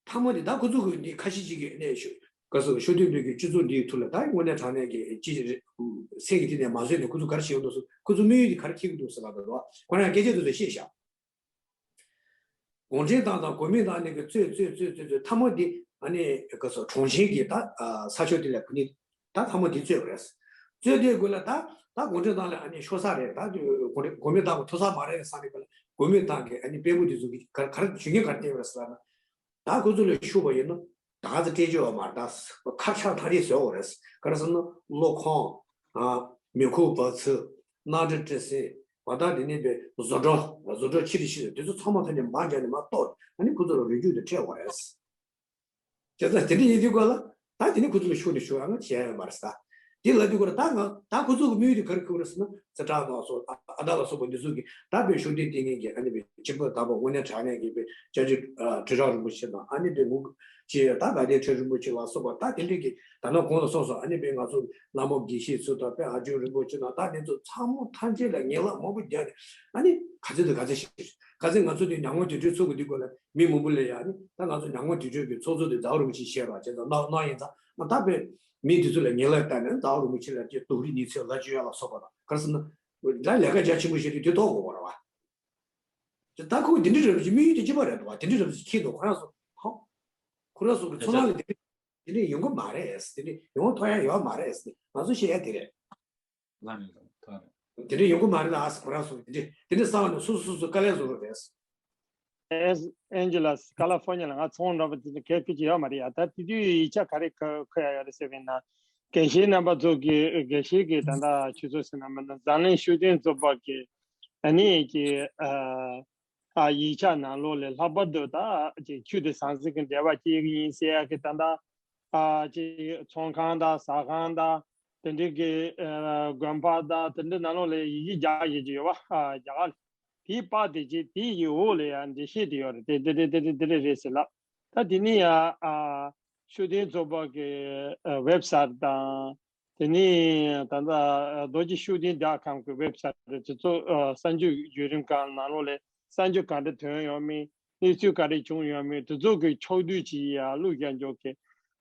ཐ་མ་དེ་ད་ཁོ་ཚོ་གི་འདི་ཁ་ཤས་ཅིག་གིས་ནས་ཤོ་ག་ཟེར་ཤོ་ཐོན་པའི་གི་སྤྱི་ཚོགས་འདིའི་ཐོག་ལ་ད་དངོས་གནས་དྲང་གནས་ཀྱི་ཅི་རེད། སེམས་ཀྱི་གཏིང་ནས་མ་བཟོད་ནས་ཁོ་ཚོ་ག་རེ་བྱེད་ཀྱི་འདུག་ཟེར། ཁོ་ཚོ་དམིགས་ཡུལ་དེ་ག་རེ་འཁྱེར་གྱི་འདུག་ཟེར་ལབ་པ་རེད་བ། ཁོ་རང་སྐད་ཆ་དེ་ཚོ་བཤད་བཞག་གུང་ཁྲན་ཏང་དང་གོ་མིན་ཏང་གཉིས་ཀྱིས་རྩོད་རྩོད་རྩོད་རྩོད་རྩོད་ཐ་མ་འདི་ཨ་ནི་ག་ཟེར་གྲོང་ཁྱེར་གྱི་ད་ས་ཕྱོགས་དེ་ལ་ཁོ་གཉིས་ད་ཐ་མ་འདི་རྩོད་པ་རེད། རྩོད་དུས་སྒོ་ལ་ད་ད་གུང་ཁྲན་ཏང་ལ་ཨ་ནི་ཤོར་ས་རེད། ད་གུང་ཁྲན་གོ་མིན་ཏང་གི་ཐོབ་ས་མ་རེད་བསམ་ནས་སྒོ་ལ་གོ་མིན་ཏང་གི་ཨ་ནི་དཔོན་པོ་དེ་ཚོ་གིས་ག་ག་རེ་ཇུས་འགན་ག་རེ་བཏིང་བ་རེད་ཟེར་ན། ད་ཁོ་ཚོ་ལ་ཤོར་བ་ཡིན་ན་ད་ག་ཚོད་སྤྲད་རྒྱུ་ཡོད་མ་རེད། ད་ཁ་ཤགས་ཐག་རིང་བཟོ་དགོས་རེད། ག་རེ་ཟེར་ན་གློག་ཁང་། ཨ། མེ་འཁོར་འབབ་ཚུགས། གནམ་གྲུ་སྤྲད་སྲིད། མ་ད་དེ་ནས་པའི་བཟོ་གྲྭ་བཟོ་གྲྭ་ཆེ་རུ་ཆེ་རུ་དེ་ཚོ་ཚང་མ་ཐོན་ནས་མར་རྒྱབ་ནས་མར་གཏོར་ཨ་ནི་ཁོ་ཚོ་ལ་རུ་རྒྱུག་དེ་སྤྲད་དགོས་རེད། བྱས་ཙང་དེ་འདྲ་ཡིན་དུས་སྐོར་ལ་ད་དེ་ནས་ཁོ་ཚོ་ལ་ཤོར་ནས་ཤོར་ཨ་ང་བྱས་ཡོད་མ་རེད་ད། དེ་ལ་དུས་སྐོར་ད་ང་ད་ཁོ་ཚོ་གི་དམིགས་ཡུལ་དེ་ག་རེ་ཁུར་རེད་ཟེར་ན། ཙི་ཏྲ་དང་སོགས་ཨ་ཨ་ད་ལ་སོགས་པ་འདི་ཚོ་གི་ད་དཔེ་ཤུགས་ལྡན་བསྟེན་མཁན་གྱི་ཨ་ནི་དཔེ་སྤྱི་ཕུད་དང་པོ་དངོས་གནས་དྲང་གནས་ཀྱི་དཔེ་སྐྱབས་རྗེ་ཁྲི་བྱང་རིན་པོ་ཆེ་དང་ཨ་ནི་དཔེ་ངུ་ཅི་ད་དགའ་ལྡན་ཁྲི་རིན་པོ་ཆེ་ལ་སོགས་པ་ད་དེ་འདྲས་ཀྱི་ད་ནང་གོང་ལ་སོང་སོང་ཨ་ནི་དཔེ་ང་ཚོ་ལྷ་མོ་དགེ་བཤེས་ཚོ་དང་དཔེ་ཨ་ཇོ་རིན་པོ་ཆེ་དང་ད་དེ་ཚོ་ཚང་མ་ཐམས་ཅད་ལ་ངན་ལབ་མང་པོ་རྒྱག་ནས་ཨ་ནི་ག་ཚོད་དང་ག་ཚོད་ཤེས་ག་ཚོད་ང་ཚོ་དེ་ཉམས་མྱོང་དུར་ཁྲོད་ཚོགས་ཀྱི་དུས་སྐོར་ལ་མི་མང་པོ་ལས་ཡ་ཨ་ནི་ད་ང་ཚོ་ཉམས་མྱོང་དུར་ཁྲོད་ཀྱི་ཚོགས་གཙོ་དེ་ཛའུ་རིན་པོ་ཆེ་བཤད་རོགས་བྱས་ཙང་གནང་གནང་ཡིན་ཙང་ད་དཔེ། མི་དེ་ཚོ་ལ་ངན་ལབ་བཏང་ནས་ཛའུ་རིན་པོ་ཆེ་ལ་ཀྱི་དུག་རིགས་ཉི་ཚེ་ལ་བཅོས་ཡ་ལ་སོགས་པ་དང་ག་རེ་ཟེར་ན། ད་ལས་ཀ་རྒྱ་ཆེན་པོ་བྱེད་དུས་དེ་ཐོག་དགོས་པ་རེད་བ། ད་ཁོ་དེ་འདྲི་རབ་ཀྱི་དམིགས་ཡུལ་དེ་གཅིག་པ་རེད་འདུག་བ། དེ་འདྲི་རབ་ཀྱི་ཁྱེད་དུ་ཁོ་རང་ཚོ་ཧོ། ཁོ་རང་ཚོ་གི་ཚོ་ནང་ལ་དེ་འདྲི་དེ་འདྲི་ཡོང་གི་མ་རེད། དེ་འདྲི་ཡོང་ཐུབ་ཡ་ཡོད་མ་རེད། ང་ཚོ་བཤད་ཡ་དེ་རེད། ལ་རེད་ལ་ཐ་རེད། དེ་འདྲི་ཡོང་གི་མ་རེད་ལ་ཨ་ཁོ་རང་ཚོ་དེ་འདྲི་དེ་འདྲི་གསང་བ་ནས་སོ་སོ་སོ་སོ་དཀའ་ལས་བཟོ་རོགས་རེད། ཨེ་ཨེན་ཇི་ལ་ཀ་ལ་ཧྥོ་ཉི་ལ་ང་ཚོང་འགྲོ་བ་དེ་གས་ཁུལ་གྱི་ཡོད་མ་རེད་ཡ། ད་དེ་དུས་ཡིག་ཆ་ག་རེ་ཁ་ཁོ་ཡ་ཡོད་རེད་ཟེར་བས་ན། དགེ་བཤེས་རྣམ་པ་ཚོ་གི་དགེ་བཤེས་ཀྱི་ད་ལྟ་ཆུ་ཚོད་ཟེར་ན་མིན་ན་འཛམ་གླིང་ཤུགས་ལྡན་ཚོགས་པ་གི་ཨ་ནི་གི་ཨ་ཡིག་ཆ་ནང་ལོགས་ལས་ལྷག་པར་དུ་ད་ཅིག་ཆོས་དང་ཟང་ཟིང་གི་འབྲེལ་བ་སྐྱེལ་གི་ཡིན་ཟེར་ཡ་གི་ད་ལྟ་ཨ་ཅིག་ཚོང་ཁང་དང་ཟ་ཁང་དང་དེ་འདྲའི་གི་ཨ་དགོན་པ་དང་དེ་འདྲའི་ནང་ལོགས་ལས་ཡི་གེ་རྒྱག་ཡོད་ཀྱི་ཡོད་པ། ཨ་རྒྱ་གར་དེའི་པར་དེ་རྗེས་དེ་ཡི་འོག་ལ་ཡང་འགྲེལ་བཤད་དེ་ཡོད་རེད། དེ་དེ་དེ་དེ་དེ་རེད་རེད་ཟེར་ལབ། ད་དེ་ནི་ཡང་ཨ་ཤུགས་ལྡན་ཚོགས་པ་གི་ཨ་ཝེབ་སའིཊ་དང་། དེ་ནི་ད་ལྟ་རྡོ་རྗེ་ཤུགས་ལྡན་ཌོཊ་ཀོམ་གི་ཝེབ་སའིཊ་དེ་ཚོ་ཨ་གསར་འགྱུར་བརྒྱུད་རིམ་སྒང་ནང་ལོགས་ལ་གསར་འགྱུར་ག་འདྲ་ཐོན་ཡོད་མེད། གནས་ཚུལ་ག་རེ་བྱུང་ཡོད་མེད། དེ་ཚོ་གི་ཕྱོགས་བསྡུས་ཀྱི་ཡ་བློ་རྒྱག་འཇོག་གི་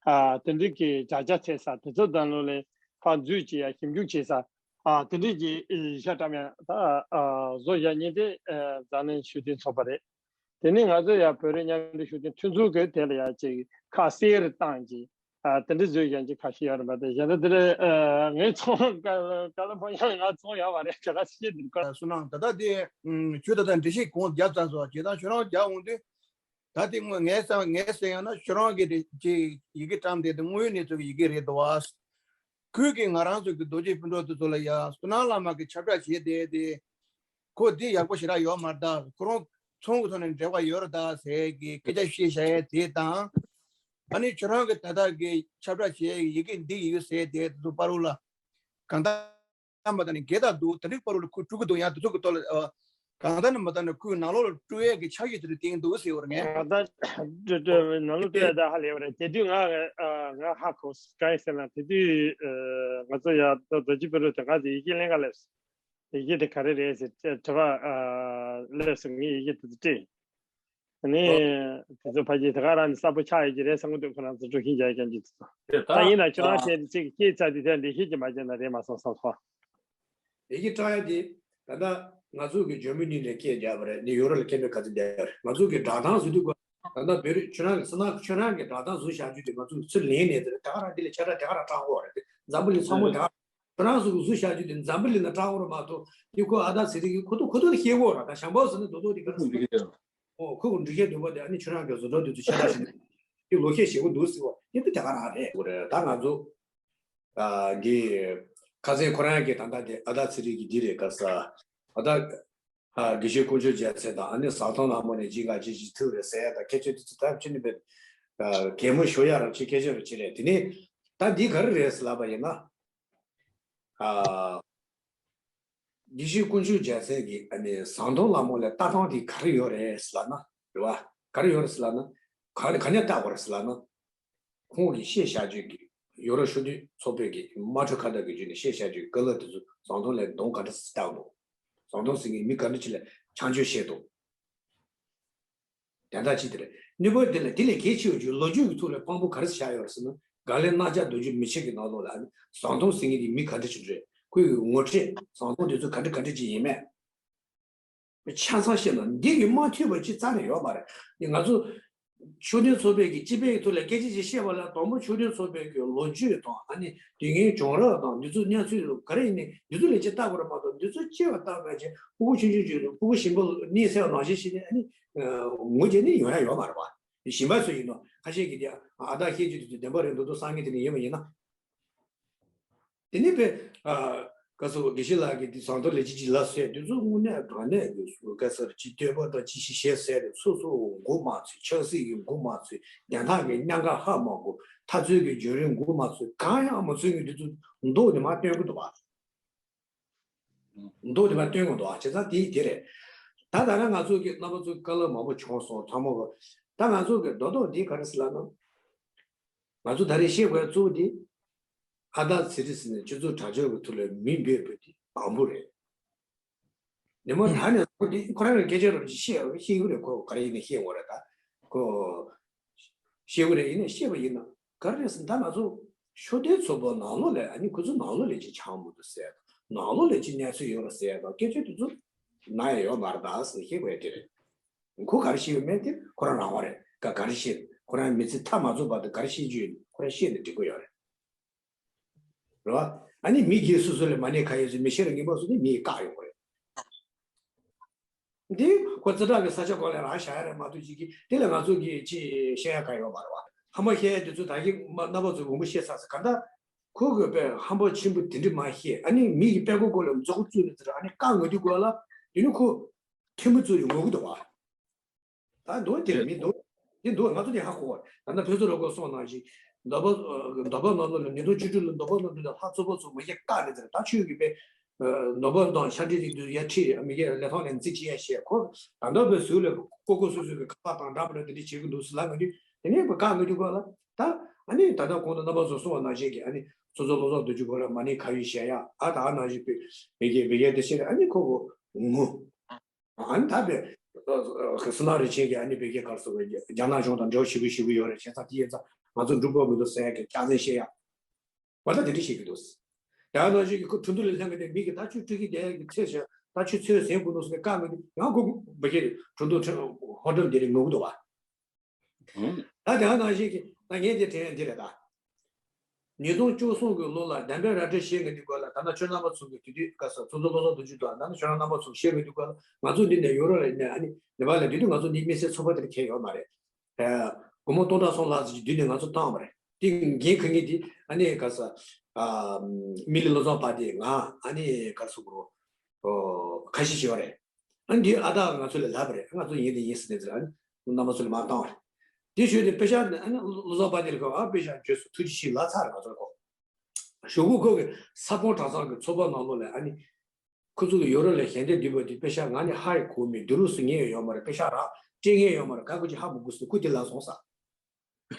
ཨ་དེ་འདྲའི་གི་བྱ་བྱ་འཚལ་ས་དེ་ཚོ་དང་ལོ་ལས་ཕར་འཛུལ་ཀྱི་ཡ་ཞིབ་འཇུག་བྱེད་ས་ཨ་དེ་འདྲའི་གི་ཡིག་ཆ་བཀྲམ་ཡ་ད་ཨ་བཟོ་བཞག་མཁན་དེ་ཨ་འཛམ་གླིང་ཤུགས་ལྡན་ཚོགས་པ་རེད། དེ་ནས་ང་ཚོ་ཡ་བོད་རིགས་མཉམ་འབྲེལ་ཤུགས་ལྡན་མཐུན་ཚོགས་ཀྱི་དེ་ལ་ཡ་ཅིག་ཁ་གསལ་རུ་བཏང་ཀྱི། ཨ་དེ་འདྲ་བཟོས་ཀྱང་ཅིག་ཁ་ཤས་ཡོད་རེད་པ། དེ་གཞན་དག་དེ་རེད། ཨ་ངའི་ཚོང་ཀ་ཀ་ལ་ཕོ་ཡང་ང་ཚོང་ཡག་པ་རེད། ཁྱེད་རང་ཤེས་འདུག་ག་བསོད་ནམས། ད་ལྟ་དེ་ཁྱོད་ད་ལྟ་འགྲེལ་བཤད་གོང་རྒྱབ་ཚར་སོང་། བྱས་ཙང་ཁྱོད་རང་རྒྱག་འོང་དུས་ད་དེ་དངོས་ངས་བསམ་ངས་བསམ་ཡང་ན་ཁྱོད་རང་གི་དེ་ཅིག་ཡི་གེ་བཀྲམ་དེ་དེ་དངོས་ཡོད་གནས་ཚུལ་གྱི་ཡི་གེ་རེད་འདུག་བ། ཁོས་ཀྱིས་ང་རང་ཚོ་གི་རྡོ་རྗེ་སྤུན་གྲོགས་དེ་ཚོ་ལ་ཡ་བསོད་ནམས་བླ་མ་གི་ཁྱབ་བསྒྲགས་བྱས་དེ་དེ། ཁོ་འདི་ཡག་པོ་ཞེ་དྲག་ཡོད་མ་རེད་ད། ཁོ་རང་ཚོང་གི་ཐོག་ནས་འབྲེལ་བ་ཡོད་རེད་ད་ཟེར་གི་སྐད་ཆ་བཤད་བཞག་ཡས་དེ་དང་། ཨ་ནི་ཁྱོད་རང་གི་ད་ལྟ་གི་ཁྱབ་བསྒྲགས་བྱས་ཡི་གེ་འདི་ཡོད་ཟེར་དེ་ཚོ་པ་རུ་ལ་གང་ལྟར་མ་ད་ནི་འགལ་ད་འདུག་ད་རིག་པ་རུ་ལ་ཁོ་དཀྲུག་གི་འདུག་ཡང་དེ་ཚོ་གི་ཐོག་ལ་ཨ། གང་ལྟར་ན་མ་ད་ནི་ཁོའི་ནང་ལོགས་ལ་དཀྲུག་ཡས་ཀྱི་ཆ་ཤས་དེ་རུ་བསྟན་འདུག་ཟེར་བར་ངས། ང་ད་དཀྲུག་དཀྲུག་ནང་ལོགས་དཀྲུག་ཡས་ད་ཧ་ལས་པ་རེད། དེ་དུས་ང་ཨ་ང་ཧ་གོ་གང་ཡིན་ཟེར་ན་དེ་དུས་ཨ་ང་ཚོ་ཡ་ད་རྡོ་རྗེ་སྤུན་གྲོགས་དེ་ག་ཚོད་ཡི་གེ་ལེན་ག་སླེབས་སོང་། ཡི་གེ་དེ་ག་རེ་རེད་ཟེར་དྲི་བ་ཨ་སླེབས་སོང་། ངས་ཡི་གེ་དེ་ཚོ་སྤྲད། ཨ་ནི་དེ་ཚོ་ཕ་གི་དེ་ག་རང་ནས་གསལ་པོ་ཆགས་ཡོད་ཀྱི་རེད་བསམ་གྱི་འདུག་ཁོ་རང་ཚོ་འགྲོ་གིན་རྒྱག་ཀྱང་གྱི་ཚོ། དེ་ད་ད་ཡིན་ན་ཁྱོད་རང་ཨ་བཤད་དེ་ཅིག་སྐྱེས་ཚར་དུས་དེ་འགྲེལ་བཤད་ཅིག་མ་བྱས་ན་རེད་མ་སོང་བསམ་སོང་། ཡི་གེ་བཀྲམ་ཡ་དེ་ད་ལྟ་ང་ཚོ་གི་འཇར་མ་ནི་ནས་སྐད་རྒྱབ་པ་རེད། ནི་ཡུ་རོབ་ལ་སྐད་འབོད་ག་ཚོད་བསྡད་ཡོད་རེད། ང་ཚོ་གི་སྒྲ་གདངས་བཟོ་དུས་སྐབས་ད་ལྟ་བོད་རིགས་ཁྱོད་རང་གི་སེམས་ནང་ཁྱོད་རང་གི་སྒྲ་གདངས་བཟོ་བཞག་རྒྱུ་དེ་ང་ཚོ་གི་ཚུར་ལེན་ནས་དེ་རེད། དེ་ག་རང་འདི་ལས་ཁྱད་པར་དེ་ག་རང་བཀྲམ་དགོས་རེད། དེ་འཛམ་བུ་གླིང་ཚང་མ་དེ་ག་རང་ཁྱོད་རང་ཚོ་གི་བཟོ་བཞག་རྒྱུ་དེ་འཛམ་བུ་གླིང་ལ་བཀྲམ་དགོས་རེད་མ་གཏོགས་དེ་ཁོ་ཨ་ད་ཟེར་དེ་གི་ཁོ་ཐོག་ཁོ་ཐོག་ལ་ཤེས་དགོས་རེད། ད་ཞང་པོ་ཟེར་ན་རྡོག་རྡོག་དེ་ག་རང་ཟེར། ཨོ་ཁོ་གི་འགྲུལ་བཞུད་འདུག་པ་དེ་ཨ་ནི་ཁྱོད་རང་གི་བཟོ་གྲྭ་དེ་ཚོ་ཆ་ལ་ཞིག་དེ་ལོ་ཤས་ཞེ་པོ་འདུག་ཟེར་བ་དེ་དེ་ག་རང་རེད། ད་ང་ཚོ་ཨ་འདི་ཁ་སང་ཁོ་རང་གིས་ད་ལྟ་དེ་ཨ་ད་ཚེ་རིང་གི་འདི་རེད་ག་ས། ཨ་ད་ཨ་དགེ་བཤེས་དཀོན་མཆོག་རྒྱལ་མཚན་དང་ཨ་ནི་ཟམ་གདོང་ལྷ་མོ་ནས་ཅི་ག་ཅི་ཅི་ཐུག་རེད་ཟེར་ཡ་ད་སྐད་ཆ་དེ་ཚོ་ད་ཕྱི་ནས་བས་གད་མོ་ཤོར་ཡ་རང་ཅི་སྐད་ཆ་རུ་ཅི་རེད། དེ་ནས་ད་འདི་ག་རེ་རེད་ཟེར་ལབ་པ་ཡིན་ན། ཨ་དགེ་བཤེས་དཀོན་མཆོག་རྒྱལ་མཚན་གྱིས་ཨ་ནི་ཟམ་གདོང་ལྷ་མོ་ལ་ལྟ་སྟངས་དེ་ག་རེ་ཡོད་རེད་ཟེར་ལབ་ན་རེད་བ། ག་རེ་ཡོད་རེད་ཟེར་ལབ་ན། ག་ག་ནས་ལྟ་དགོས་རེད་ཟེར་ལབ་ན། ཁོང་གིས་བཤད་བཞག་རྒྱུ་གི་ཡོ་རོབ་ཤུགས་ལྡན་ཚོགས་པའི་གི་དམག་འཁྲུག་ཁ་བརྡ་གི་བརྒྱུད་ནས་བཤད་བཞག་རྒྱུ་གི་བཀའ་སློབ་དེ་ཚོ་ཟམ་གདོང་ལ་གདོང་ག་འདྲ་སེ་བཏགས་འདུག་ཟམ་གདོང་ཟེར་མཁན་མི་ག་འདྲ་ཅིག་ལ་མཆོང་སྐྱོད་བྱས་འདུག་དོན་དག་ཅིག་དེ་རེད། གནས་བབ་དེ་ལ་དེ་ལས་གལ་ཆེ་བའི་རྒྱུ་ལོ་རྒྱུས་ཀྱི་ཐོག་ལ་དཔང་པོ་ག་རེ་བཞག་ཡོད་རེད་ཟེར་ན། དགའ་ལྡན་རྣམ་གཞག་རྡོ་རྗེ་མི་ཕྱེད་ཀྱི་ནང་ལོགས་ལ་ཨ་ནི་ཟམ་གདོང་ཟེར་མཁན་དེ་མི་ག་འདྲ་ཅིག་རེད། ཁོའི་ངོ་སྤྲོད་ཟམ་གདོང་དེ་ཚོ་ག་འདྲ་ག་འདྲ་ཅིག་ཡིན་མེད། ཆ་ཚང་བཤད་ན་འདི་གི་མ་འཐུས་པ་ཅི་རྩ་ནས་ཡོད་མ་རེད། འདི་ང་ཚོ་ཤུགས་ལྡན་ཚོགས་པའི་གི་སྤྱི་པའི་ཐོག་ལ་སྐད་ཆ་ཅིག་བཤད་པ་ལ་དང་པོ་ཤུགས་ལྡན་ཚོགས་པའི་གི་ལོ་རྒྱུས་དང་ཨ་ནི་དེ་སྔའི་བྱུང་རབས་དང་འདི་ཚོ་གནས་ཚུལ་ག་རེ་ཡིན་ནའི་འདི་ཚོ་ལ་ཅིག་ལྟ་དགོས་རེད་མ་གཏོགས་འདི་ཚོ་སྐྱེ་བ་ལྟ་བ་ཅིག་ཕྲུ་གུ་ཆུང་ཆུང་ཅིག་ཕྲུ་གུ་ཞིམ་པོ་གཉིད་སད་པ་ནང་བཞིན་བྱས་ནས་ཨ་ནི་ངོ་བརྒྱབ་ནས་ཡོང་ཡ་ཡོད་མ་རེད་པ། ཞིམ་པ་ཚོ་ཡིན་ནོ་ཁ་ཤས་ཀྱིས་དེ་ཨ་ད་བཤད་རྒྱུ་དེ་ཚོ་བདེན་པ་རེད་འདུག་འདུག་བསམ་མཁན་དེ་འདྲ་ཡོད་པ་ཡིན་ན། དེ་ནས་པས་ཨ་ བཀའ་ཟུར་དགེ་བཤེས་ལགས་ཀྱིས་འདི་ཟངས་མདོག་ལས་ཅི་ཅི་ལ་ཟེར་དུས་ཚོད་དངོས་གནས་དྲང་གནས་ཀྱི་བཀའ་ཟུར་ཅི་བསྟོད་པ་དང་ཅི་ཞིག་བཤད་ཟེར་ཏེ་སོ་སོ་མགོ་མ་ཚོས། ཆབ་སྲིད་ཀྱི་མགོ་མ་ཚོས། བདེན་མཐའ་གི་གཉན་ཁ་ཧ་མ་གོ། འཐབ་རྩོད་ཀྱི་བརྒྱུད་རིམ་མགོ་མ་ཚོས། གང་ཡང་མ་ཚོས་ཀྱི་དུས་ཚོད་མདོག་དེ་མ་སྟོན་གི་འདུག་བ། མདོག་དེ་མ་སྟོན་གི་འདུག་བ། བྱས་ཙང་དེ་དེ་རེད། ད་ད་ལྟ་ང་ཚོ་གི་རྣམ་པ་ཚོ་བཀའ་སློབ་མང་པོ་བྱུང་སོང་ཚང་མ་གི། ད་ང་ཚོ་གི་རྡོག་རྡོག་འདི་ག་རེ་ཟེར་ལབ་ན། ང་ཚོ་ད་རེས་བཤད་དགོས་གཙོ་བོ་འདི། ཨ་ད་ཚེ་རིང་ཟེར་ནས་སྤྱི་ཚོགས་དྲ་ཕྱོགས་ཀྱི་ཐོག་ལ་མི་འབོད་འབོད་དེ་དང་པོ་རེད། ཉི་མ་ད་ནས་ཁོ་འདི་ཁོ་རང་གི་སྐད་ཆ་རོབ་ཅིག་བཤད་བཤད་ཀྱི་རེད། ཁོ་ག་རེ་ཡིན་ནའི་བཤད་དགོས་རེད། ད་ཁོ་བཤད་ཀྱི་རེད། ཡིན་ནའི་བཤད་པ་ཡིན་ན་ག་རེ་རེད་ཟེར་ན། ད་ང་ཚོ་ཤོག་སྡེའི་ཚོགས་པ་ནང་ལོགས་ལ་ཨ་ནི་ཁོ་ཚོ་ནང་ལོགས་ལ་ཅིག་ཆགས་མི་འདུག་ཟེར་དང་། ནང་ལོགས་ལ་ཅིག་གནས་ཚུལ་ཡོད་རེད་ཟེར་དང་། སྐད་ཆ་དེ་ཚོ་ནང་ཡང་ཡོད་མ་རེད་ད་ཟེར་བཤད་དགོས་ཡ་དེ་རེད། ཁོ་ག་རེ་བཤད་ཡོད་མེད་དེ་ཁོ་རང་རང་དབང་རེད། ག་ག་རེ་བཤད། ཁོ་རང་མི་ཚེ་མཐའ་མ་རྫོགས་བར་དུ་ག་རེ་བཤད་རྒྱུ་ཡིན་ཁོ་རང་བཤད་ནས་འགྲིག་གི་ཡོད་རེད། རེད་བ། ཨ་ནི་མི་སྒེར་སོ་སོ་ལ་མ་ཎི་ཁ་ཡོད་ཚེ་མི་ཤེས་ར་ངན་པ་སོ་དེ་མིས་བཀག་ཡོང་གི་རེད། འདི་ཁོ་རྩེ་དྲག་གི་ས་ཆ་སྐོར་ལ་རང་བཞག་ཡ་རེད་མ་གཏོགས་ཅིག་གིས་དེ་ལ་ང་ཚོ་གིས་ཅིག་བཤད་ཡ་ག་ཡོད་མ་རེད་བ། ཧམ་པ་བཤད་ཡ་དེ་ཚོ་ད་གིན་མ་རྣམ་པ་ཚོ་མང་པོ་བཤད་ཚར་ཟེར། ག་འདྲ་ཁོ་གི་དཔེ་ཧམ་པ་ཆེན་པོ་དེ་འདྲ་མ་བཤད། ཨ་ནི་མི་གི་དཔེ་ཁོ་སྐོར་ལ་མཛུབ་གུ་བཙུགས་ནས་ཚེ་ར་ཨ་ནི་བཀག་ཡོང་དུས་སྐོར་ལ་དེ་ནི་ཁོ་ཐུན་མོང་བཙུགས་ཡོང་གི་འདུག་བ། ད་འདུག་དེ་མི་འདུག་དེ་འདུག་ང་ཚོ་དེ་ཧ་གོ་བ། ད་ལྟ་ཕུན་ཚོགས་ལགས་ཀྱིས་གསུངས་ནང་བཞིན་འདོད་པ་འདོད་པ་ནང་ལོགས་ལ་ཉིས་སྟོང་བཅུ་དྲུག་ལ་འདོད་པ་ནང་ལོགས་ལ་ལྷ་ཚོགས་པ་ཚོ་མ་གཞི་བཀག་ནས་ཚེ་ར། ད་ཁྱོད་ཀྱི་དཔེ་འདོད་པ་དང་ཆ་འདྲི་དེ་དུས་ཡར་ཁྲིད་མི་སྒེར་ལས་ཐོག་ནས་འཛིན་བྱེད་ཡ་བཤད། ཁོ་ད་ལྟ་བའི་ཟུར་ལ་ཀོ་ཀོ་སོ་སོ་གི་ཁ་པར་དང་འདྲ་པོ་ལ་དེ་འདྲ་བྱེད་ཀྱི་འདུག་ཟེར་ལབ་ཡོང་དུས་དེ་ནས་བཀག་ཡོང་དུས་སྐོར་ལ། ད་ཨ་ནི་ད་ལྟ་གོང་དུ་རྣམ་པ་ཚོ་གསུངས་པ་ནང་བཞིན་གྱི་ཨ་ནི་སོ་སོ་བློ་བཟང་རྡོ་རྗེ་སྐོར་ལ་མ་ཎི་ཁ་ཡོད་བཤད་ཡ། ཨ་ད་ཨ་ནང་བཞིན་དཔེ་མི་སྒེར་མི་སྒེར་དེ་བཤད་ཨ་ནི་ཁོ་གོ་ངུ། ཨ་ནི་ད་དཔེ་སི་ནག་རིན་ཆེན་གྱིས་ཨ་ནི་བོད་རྒྱ་གར་སོགས་ཀྱི་རྒྱ་ནག་གཞུང་དང་འབྲེལ་བ་ཞེ་པོ་ཞེ་པོ་ཡོད་རེད། བྱས་ཙང་དེ་ཡིན་ཙང་ང་ཚོ་འགྲུབ་ཀྱི་མི་འདུག་ཟེར་ཡ་གི་སྐྱག་རྫུན་བཤད་ཡ། བ་ད་དེ་འདྲ་བཤད་ཀྱི་འདུག་དེ་ནང་བཞིན་གྱི་ཁོ་ཁྲིན་ཏུའུ་ལ་སླེབས་ཀྱི་དེ་མི་གིས་ད་ཁྱོད་སྤྲོད་ཀྱི་བསྡད་ཡ་གི་ཚེ་ཞིག་ད་ཁྱོད་ཚེ་ཟིན་དགོས་འདུག་ཟེར་ནས་བཀག་གི་འདུག་ཡང་ཁོ་བོད་རྒྱ་ཁྲིན་ཏུའུ་ཧོ་ཊེལ་འདི་རེད་ངུ་གི་འདུག་བ། ད་དེ་ནང་བཞིན་གྱི་ད་ངས་དེ་དྲན་ཡ་འདི་རེད་ད། ཉིས་སྟོང་བཅུ་གསུམ་གྱི་ལོ་ལ་གདམས་པའི་རལ་གྲི་བཤད་མཁན་དེ་སྐོར་ལ་ད་ལྟ་ཁྱོད་རྣམ་པ་ཚོ་གི་དུས་དུས་སྐབས་སུ་ཚོགས་གཙོ་བློ་བཟང་རྡོ་རྗེ་དང་ད་ལྟ་ཁྱོད་རང་རྣམ་པ་ཚོ་བཤད་མཁན་དེ་སྐོར་ལ་ང་ཚོ་འདི་ནས་ཡོ་རོབ་ལ་ནས་ཨ་ནི་ནེ་པ་ལ་དུས་དུས་ང་ཚོ་འདི་དམིགས་བསལ་ཚོགས་པ་དེར་ཁྱེད་ཡོད་མ་རེད། སྒོར་མོ་སྟོང་ཕྲག་གསུམ་ལྷག་ཙམ་གྱི་དུས་ནས་ང་ཚོ་བཏང་བ་རེད། དེ་འགན་འཁུར་མཁན་དེ་ཨ་ནི་ག་ས་མི་ལི་བློ་བཟང་དཔལ་ལྡན། ང་ཨ་ནི་ག་ས་གོ་ཁ་ཤས་ཤིག་ཡོད་རེད། ཨ་ནི་འདི་ཨ་ད་ང་ཚོ་ལ་ལབ་པ་རེད། ང་ཚོ་ཡིན་དེ་ཡིན་ཟེར་ནས་ཟེར། ཨ་ནི་རྣམ་པ་ཚོ་ལ་མར་བཏང་བ་རེད། དེ་ཞོར་དེ་པེ་ཤག་ཨ་ནི་བློ་བཟང་དཔལ་ལྡན་ལ་ཁོ་ཨ་པེ་ཤག་བརྗོད་སོང་། ཐུགས་རྗེ་ཆེ་ལབ་ཚར་རེད། ང་ཚོ་ལ་ཁོ་ཞོགས་པ་ཁོ་གི་ས་ཕོ་གྲྭ་ཚང་གི་ཚོགས་པ་ནང་ལོགས་ལ་ཨ་ནི་ཁོ་ཚོ་གི་ཡོ་རོབ་ལ་ཞལ་འདེབས་བསྡུས་པ་དེ་པེ་ཤག་ང་ནི་ཧ་ཡི་གོ་མེད། བསྡུ་རུ་སུ་ངེས་ཡོད་མ་རེད། པེ་ཤག་རག་སྤྲད་ངེས་ཡོད་མ་རེད། ག་གོ་ཅི་ཧ་མི་གོ་ཟེར་ཁོ་དེ་ལབ་སོང་ས། ད་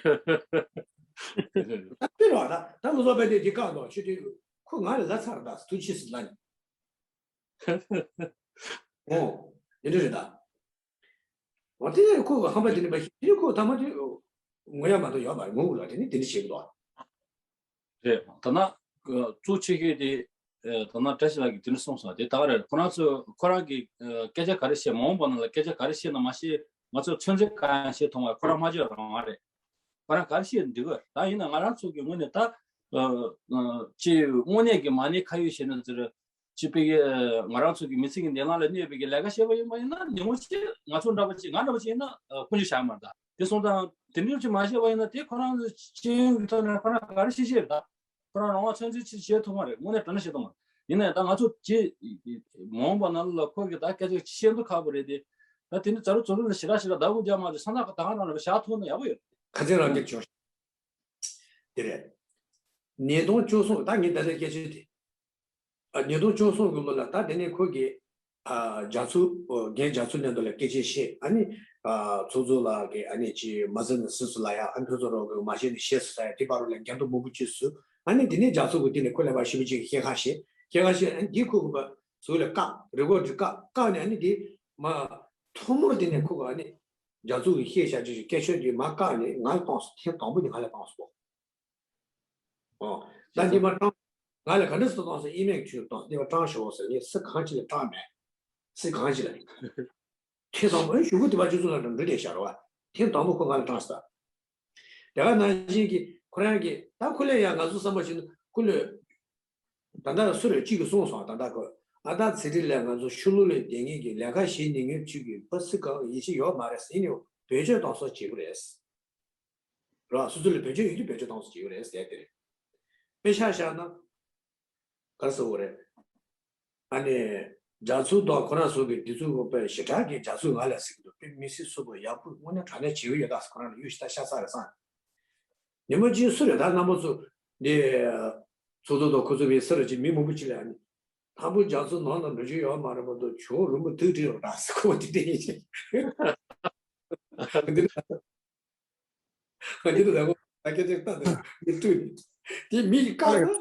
དཔེར་བ་ད་ད་བློ་བཟང་དཔལ་ལྡན་དེ་བཀག་འདུག་ཆུ་དེ་ཁོ་ང་ལ་ལབ་ཚར་རེད། ད་ཐུགས་རྗེ་ཆེ་ཟེར་ལབ་ནས། ཨོ། དེ་འདྲ་རེད་ད། འོ་དེ་ནས་ཁོ་གི་ཧམ་པ་དེ་ནི་མ་ཤེས། དེ་ནི་ཁོ་ཐ་མ་དེ་ངོ་ཡ་མ་གཏོགས་ཡོད་མ་རེད། ངོ་བོ་ལ་དེ་ནི་དེ་འདྲ་བྱེད་ཀྱི་འདུག་རེད། ད་ན་གཙོ་ཆེ་ཤོས་དེ་ད་ན་བཀྲ་ཤིས་ལགས་ཀྱིས་དེ་འདྲ་གསུངས་སོང་། དེ་ད་ག་རེད། ཁོ་རང་ཚོས་ཁོ་རང་གི་སྐད་ཆ་ག་རེ་བཤད། མ་འོངས་པ་ནང་ལ་སྐད་ཆ་ག་རེ་བཤད་ན་མ་ཤེས། ང་ཚོས་ཚོད་འཛིན་གང་ཡང་བྱེད་ཐུབ་མ་རེད། ཁོ་རང་སྨྲ་བརྗོད་རང་དབང་རེད། ཁོ་རང་ག་རེ་བཤད་འགྲིག་གི་རེད། ད་ཡིན་ན་ང་རང་ཚོ་གི་ངོས་ནས་ད་ཅི་དངོས་གནས་ཀྱི་མ་ཎི་ཁ་ཡོད་བྱས་ན་ཟེར། སྤྱི་པའི་ང་རང་ཚོ་གི་མི་ཚེ་གི་བདེ་བླག་ལ་གནོད་པའི་གི་ལས་ཀ་བྱས་པ་ཡིན་པ་ཡིན་ན་ཉིན་མོ་གཅིག་ང་ཚོ་འདྲ་པོ་གཅིག་ང་འདྲ་པོ་གཅིག་ཡིན་ན་ཁོང་ཁྲོ་བཞག་མ་རེད། ད་དེ་སོང་ཙང་དེ་འདྲ་གཅིག་མ་བྱས་པ་ཡིན་ན་དེ་ཁོ་རང་ཚོ་སྤྱི་ཡོངས་ཀྱི་ཐོག་ནས་ཁོ་རང་ག་རེ་བྱེད་ཤེས་རེད། ད་ཁོ་རང་རང་དབང་ཚོད་འཛིན་ཅིག་བྱེད་ཐུབ་མ་རེད། དངོས་གནས་དྲང་གནས་བཤད་ཐུབ་མ་རེད། ཡིན་ན་ཡང་ད་ང་ཚོ་ཅི་མ་འོངས་པ་ནང་ལ་ཁོ་གི་ད་སྐད་ཆ་བཤད་མདོག་ཁ་པོ་རེད་དེ། ད་དེ་ནི་ཛ་རུ་ཛ་རུ་ལ་ཞེ་དྲག་ཞེ་དྲག་ད་འུ་རྒྱ་མ་རེད། ས་ནག་གི་ད་ག་རང་རེད། བཞག་ཐུབ་ན་ཡག་པོ་ཡོད། ཁ་སང་རང་སྐད་བྱུང་། དེ་རེད། ཉིས་སྟོང་བཅུ་གསུམ་ད་ངས་ད་ལྟའི་སྐད་ཆ་དེ། ཨ་ཉིས་སྟོང་བཅུ་གསུམ་གི་ལོ་ལ་ད་དེ་ནས་ཁོ་གིས་ཨ་རྒྱ་མཚོ་ཨོ་རྒན་རྒྱ་མཚོ་ལྷན་ཚོགས་ལ་སྐད་ཆ་བཤད། ཨ་ནི་ཨ་ཚོགས་གཙོ་ལགས་ཀྱིས་ཨ་ནི་ཅི་མ་ཟིན་ན་སུད་སི་ལ་ཡ། ཨ་ནི་ཕུན་ཚོགས་རོགས་ཀྱིས་མ་བཤད་ན་བཤད་ཟེར་ཡ། དེ་བར་ལ་འགལ་འདུ་མང་པོ་ཅིག་བཟོས། ཨ་ནི་དེ་ནས་རྒྱ་མཚོ་གིས་དེ་ནས་ཁོ་ལ་ཕར་ཞེ་པོ་ཅིག་སྐྱེལ་ཁ་བྱས། སྐྱེལ་ཁ་བྱས། ཨ་ནི་དེ་ཁོ་གིས་ཕར་ཚུར་ལ་བཀག་རི་བོ་དེ་བཀག་བཀག་ནས། ཨ་ནི་དེ་མ་ཐོག་མར་དེ་ནས་ཁོ་གིས་ཨ་ནི་རྒྱ་མཚོ་གིས་བཤད་བཞག་ཅིག་སྐད་ཆ་དེ་མར་བཀག་ནས་ང་ལ་བཏང་སོང་། ཐེངས་དང་པོ་དེ་ང་ལ་བཏང་སོང་། ཨོ། ད་འདི་མ་བཏང་། ང་ལ་ག་འདྲ་སེ་བཏང་སོང་། ཨི་མེལ་ཁྲིད་བཏང་། འདི་མ་བཏང་ཤོག་ཟེར། ངས་སུ་གང་ཅི་ལ་བཏང་མེད། སུ་གང་ཅི་ལ། ཐེངས་དང་པོ་ཨེ་ཞུ་གུ་དེ་བ་ཅུ་ཚོ་ལ་འགྲོ་བསྡད་ཤག་རེད་བ། ཐེངས་དང་པོ་ཁོ་ང་ལ་བཏང་ས། དེ་ག་ནང་བཞིན་གྱི་ཁོ་རང་གིས་ད་ཁོ་ལས་ཡང་ང་ཚོ་བསམ་པ་བཞིན་དུ་ཁོ་ལས། ད་ལྟ་སུ་རེད་གཅིག་གིས་གསུངས་སོང་། ད་ལྟ་ཁོ་ཨ་ད་ཚེ་རིང་ལགས་ང་ཚོ་ཕྱི་ལོགས་ལ་བསྡད་མཁན་གྱི་ལས་ཀ་བྱེད་མི་ཉུང་ཉུང་ཅིག་གིས་ཕ་སུ་གང་ཡིད་ཆེས་ཡོད་མ་རེད་ཟེར་ནས་བེད་སྤྱོད་བཏང་སོགས་བྱེད་ཀྱི་རེད། ར་སོ་སོ་ལ་བེད་སྤྱོད་ཡོད་དུས་བེད་སྤྱོད་བཏང་སོགས་བྱེད་ཀྱི་རེད་ཟེར་དེ་རེད། དཔེ་ཆ་བཞག་ན། ག་རེ་ཟེར་དགོས་རེད། ཨ་ནི་རྒྱ་མཚོ་དང་ཁོ་རང་ཚོ་གི་དེ་ཚོ་གི་དཔེ་ཞེ་དྲག་གི་རྒྱ་མཚོ་ང་ལ་ཟེར་གི་འདུག་དཔེ་མི་སྲིད་སོ་པོ་ཡག་པོ་དངོས་གནས་དྲང་གནས་བྱེད་ཀྱི་ཡོད་ད་ཟེར། ཁོ་རང་ལ་གཡུ་ཞེ་དྲག་ཤ་ཚ་རེད་བསམ། ཉི་མ་གཅིག་སུ་རེད་ད་རྣམ་པ་ཚོ་འདི་ཚོགས་གཙོ་དང་ཁོ་ཚོ་བའི་སུ་རེད་ཅིག་མི་མང་པོ་ཅིག་ལ་ཨ་ནི་དང་པོ་རྒྱ་མཚོ་ནང་ལ་འགྲོ་རྒྱུ་ཡོད་མ་རེད་མ་གཏོགས་ཇོ་བོ་རིན་པོ་ཐུགས་བྲེལ་བ་ར་ཟེར་ཁོ་དེ་དེ་ཡིན་ཞིང་། འདི་ལ་འདི་ལ་ལས་ཀོ་ད་སྐད་ཆ་ལྟ་འདི་མི་སྤྲོད་ནས་དེ་མི་ཡི་བཀའ་ལ།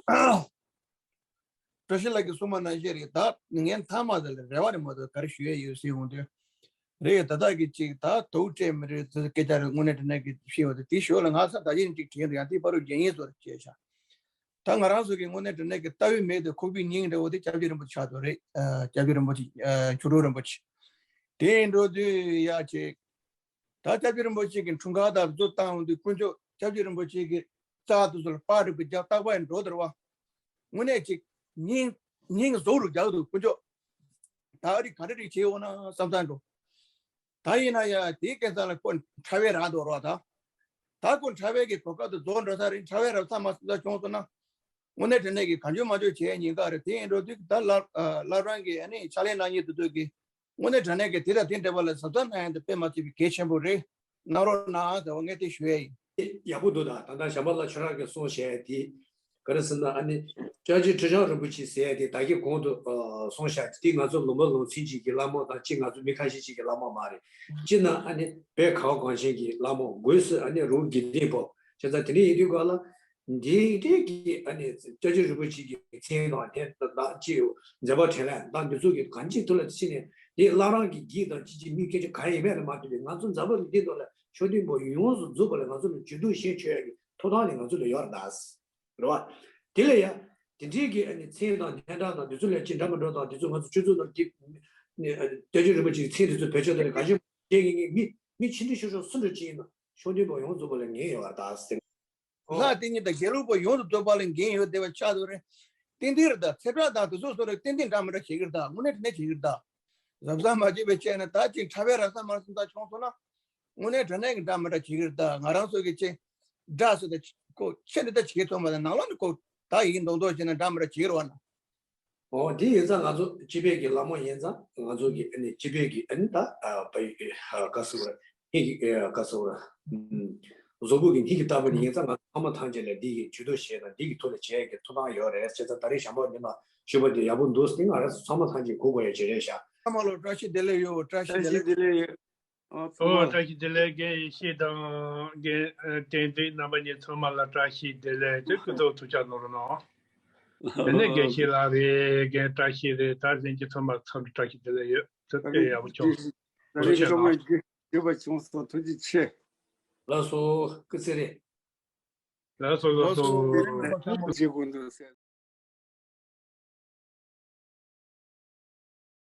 བཀྲ་ཤིས་ལགས་ཀྱིས་གསུངས་པ་ནང་བཞིན་རེད། ད་ངས་མཐའ་མ་དེ་ལ་རེ་བ་རེད་མ་གཏོགས་ག་རེ་ཞུ་ཡས་ཡོད་ཟེར་ཡོང་དུས། རེད་ད་ལྟ་གི་ཅིག་ད་དུག་སྤྲད་མི་རེད་ཟེར་སྐད་ཆ་རེད། དངོས་གནས་དྲང་གནས་ཀྱི་ཤེས་པ་དེ་དེ་ཞོར་ལ་ང་ས་ད་ཡིན་ཅིག་དྲན་འདུག་ཡང་དེ་བར་དུ་རྒྱན་ཡིན་བཟོ་རེད་བྱས་ཤག་ད་ང་རང་ཚོ་གི་དངོས་གནས་དྲང་གནས་ཀྱི་ལྟ་བའི་མིག་དེ་ཁོག་པའི་སྙིང་འདྲ་བོ་དེ་སྐྱབས་རྗེ་རིན་པོ་ཆེ་ཆགས་འདུག་རེད། ཨ། སྐྱབས་རྗེ་རིན་པོ་ཆེ། ཨ། མཆོག་སྤྲུལ་རིན་པོ་ཆེ། དེ་ཡིན་འགྲོ་དུས་ཡ་ཅིག་ད་སྐྱབས་རྗེ་རིན་པོ་ཆེ་གི་འཁྲུངས་སྐར་དང་བཟོ་བཏང་ཡོང་དུས་དཀོན་མཆོག་སྐྱབས་རྗེ་རིན་པོ་ཆེ་གི་རྩ་དེ་ཚོ་ལ་པར་རིག་པའི་རྒྱབ་རྟག་པར་འགྲོ་དེར་བ། དངོས་གནས་ཅིག་སྙིང་སྙིང་ཟོག་རུ་རྒྱག་འདུག་དཀོན་མཆོག་ད་རིག་ག་རེ་རིག་བྱེད་འོ་ན་བསམ་ས་འགྲོ། ད་ཡིན་ན་ཡང་དེའི་སྐད་ཆ་ལ་ཁོ་ཕྲ་བས་རང་དོར་བ་དང་། ད་ཁོ་ཕྲ་བས་ཀྱི་གོ་སྐབས་དུ་རྫོགས་འགྲོ་ས་རེད། ཕྲ་བས་རབ་ས་མ་སུ་ས་བྱུང་སོང་ན། དངོས་གནས་དྲང་གནས་ཀྱི་གང་བྱུང་མ་བྱུང་བྱས་ཉེན་ཁ་རེད། དེ་ཡིན་འགྲོ་དུས་ད་བླ་བླ་བྲང་གི་ཨ་ནི་ཕྱག་ལས་གནང་མཁན་དེ་ཚོ་གིས་དངོས་གནས་དྲང་གནས་ཀྱི་དེ་དང་དེ་འདྲ་བ་ལ་གཟབ་གཟབ་གནང་ཡ་དེ་དཔེ་མ་སྲིད་པའི་གལ་ཆེན་པོ་རེད། གནང་རོགས་གནང་ཟེར་བ་ངས་དེ་ཞུ་ཡ་ཡིན། ཡག་པོ་འདུག་ད་ད་ལྟ་བྱམས་པ་ལགས་ཁྱོད་རང་གིས་གསུངས་བཞག་ཡ་དེ་ག་རེ་ཟེར་ན་ཨ་ནི་སྐྱབས་རྗེ་ཁྲི་བྱང་རིན་པོ་ཆེ་ཟེར་ཡ་དེ་ད་གིན་གོང་དུ་གསུངས་བཞག་དེ་ང་ཚོ་ལུང་པ་ལུང་ཚན་གཅིག་གི་བླ་མ་དང་གཅིག་ང་ཚོ་མི་ཁ་ཤས་གཅིག་གི་བླ་མ་མ་རེད། གཅིག་ན་ཨ་ནི་བོད་ཁ་བ་གངས་ཅན་གྱི་བླ་མ། སྒོས་སུ་ཨ་ནི་རོང་དགེ་ལྡན་པ། བྱས་ཙང་དེ་འདྲ་ཡིན་དུས་ག་ལ། འདི་འདྲའི་གི་ཨ་ནི་སྐྱབས་རྗེ་རིན་པོ་ཆེ་གི་མཚན་དང་དེ་དག་ཅིག་མཛད་པ་འཕྲིན་ལས་དང་འདི་ཚོ་གི་གང་ཅིའི་ཐོག་ལ་ཕྱིན་ནས་འདི་བླ་བྲང་གི་གི་དང་ཅི་ཅི་མི་སྐད་ཆ་གང་ཡིན་མེད་ལ་མ་ལྟོས་པའི་ང་ཚོ་འཛམ་བུ་གླིང་འདི་དག་ལ་ཕྱོགས་མཐུན་པ་ཡོངས་སུ་རྫོགས་པ་ལ་ང་ཚོ་ལ་ཇུས་གཏོགས་བྱེད་ཆོག་ཡ་གི་ཐོབ་ཐང་ནི་ང་ཚོ་ལ་ཡོད་རེད་ད། རེད་བ། དེ་ལ་ཡ། དེ་འདྲའི་གི་ཨ་ནི་མཚན་དང་སྙན་གྲགས་དང་འདི་ཚོ་ལ་ཅི་འདྲ་མི་འདྲ་དང་འདི་ཚོ་ང་ཚོ་སྤྱི་ཚོགས་ནང་གི་ནི་ཨ་ནི་སྐྱབས་རྗེ་རིན་པོ་ཆེའི་མཚན་འདི་ཚོ་བེད་སྤྱོད་དང་ག་ཞིག་བྱེད་ཀྱི་ངེས་མི་མི་ཕྱི་འདྲི་ཤོར་ཤོར་སུ་འདྲ་ཅི་ཡིན་ན་ཕྱོགས་མཐུན་པ་ཡོངས་རྫོགས་པ་ལ་ངེས་ཡོད་རེད་ད་ཟེར། ལྷ་དེ་ཉིད་དང་དགེ་ལུགས་པ་ཡོངས་སུ་རྫོགས་པ་ལ་འགན་ཡོད་བསྡད་པ་ཆགས་འདུག་རེད། ཏན་ཏན་རེད་ད། ཚེ་བཀྲ་དང་དེ་ཚོ་སོགས་རེད། ཏན་ཏན་འདྲ་མི་འདྲ་བྱེད་ཀྱི་རེད་ད། དངོས་གནས་དྲང་གནས་བྱེད་ཀྱི་རེད་ད། གཟབ་གཟབ་མ་བྱས་པའི་ཆ་ནས་ད་ཅིག་ཕྲ་བའི་ར་ས་མར་སོང་ད་བྱུང་སོང་ན། དངོས་གནས་དྲང་གནས་ཀྱི་འདྲ་མི་འདྲ་བྱེད་ཀྱི་རེད་ད། ང་རང་ཚོ་གི་ཅིག་འདྲ་སོ་ད་ཁོ་ཕྱི་ནས་ད་བྱེད་ཐུབ་མ་ད་ནང་ལོགས་ནས་ཁོ་ད་ཡིན་མདོག་མདོག་བྱས་ན་འདྲ་མི་འདྲ་བྱེད་ཀྱི་རེད་བ་ན། འོ་དེ་ཡིན་ཙང་ང་ཚོ་སྤྱི་པའི་གི་བླ་མ་ཡིན་ཙང་ང་ཚོ་གི་ཨ་ནི་སྤྱི་པའི་གི་ཨ་ནི་ད་ཨ་བ་ཡི་ཨ་ག་ཟེར་བ་ཧི་གི་ཨ་ག་ཟེར་བ་ཨུམ་བཟོ་བོ་གི་ཧི་གི་ལྟ་བུ་ནི་ཡིན་ཙང་ང་ཚོ་ཚང་མ་ཐམས་ཅད་ལ་འདི་གི་ཇུས་གཏོགས་བྱས་དང་འདི་གི་ཐོག་ལ་བྱས་ཀྱི་ཐོབ་ཐང་ཡོད་རེད། བྱས་ཙང་ད་རེས་ཞང་པོ་འདི་མ་ཞུ་བ་འདི་ཡག་པོ་འདུག་སྟེ་ང་རང་ཚོ་ཚང་མ་ཐམས་ཅད་གོ་དགོས་ཡ་ཅིག་རེད་ཤག་ཚང་མ་ལ་བཀྲ་ཤིས་བདེ་ལེགས་ཡོད། བཀྲ་ཤིས་བཀྲ་བདེ་ཤིས་ལེགས། བདེ་ལེགས་ཡོད། ཨོ་ཚང་མ་ཨོ་བཀྲ་ཤིས་བདེ་ལེགས། རྒན་ཡེ་ཤེས་དང་རྒན་ཨ་བསྟན་འཛིན་རྣམ་པ་གཉིས་ཚང་མ་ལ་བཀྲ་ཤིས་བདེ་ལེགས། དེ་སྐུ་ཚེ་ཐུགས་ཅག་གནང་རོགས་གནང་། དེ་ནས་རྒན་ཤེས་ལགས་རེད། རྒན་བཀྲ་ཤིས་རེད། ད་ལྷན་རྒྱས་ཚང་མ་ཚང་མ་བཀྲ་ཤིས་བདེ་ལེགས་ཡོད། ད་དཔེ་ཡག་པོ་བྱུང་། ད་ཐུགས་རིང་རྗེ་ཆེ་ཚང་མ་གནང་། མགྱོགས་པ་བྱུང་སོང་། ཐུགས་རྗེ་ཆེ། ལགས་སོ། སྐུ་ཚེ་རིང་། ལགས་སོ་ལགས་སོ། ལགས་སོ། ཐུགས་རྗེ་ཆེ།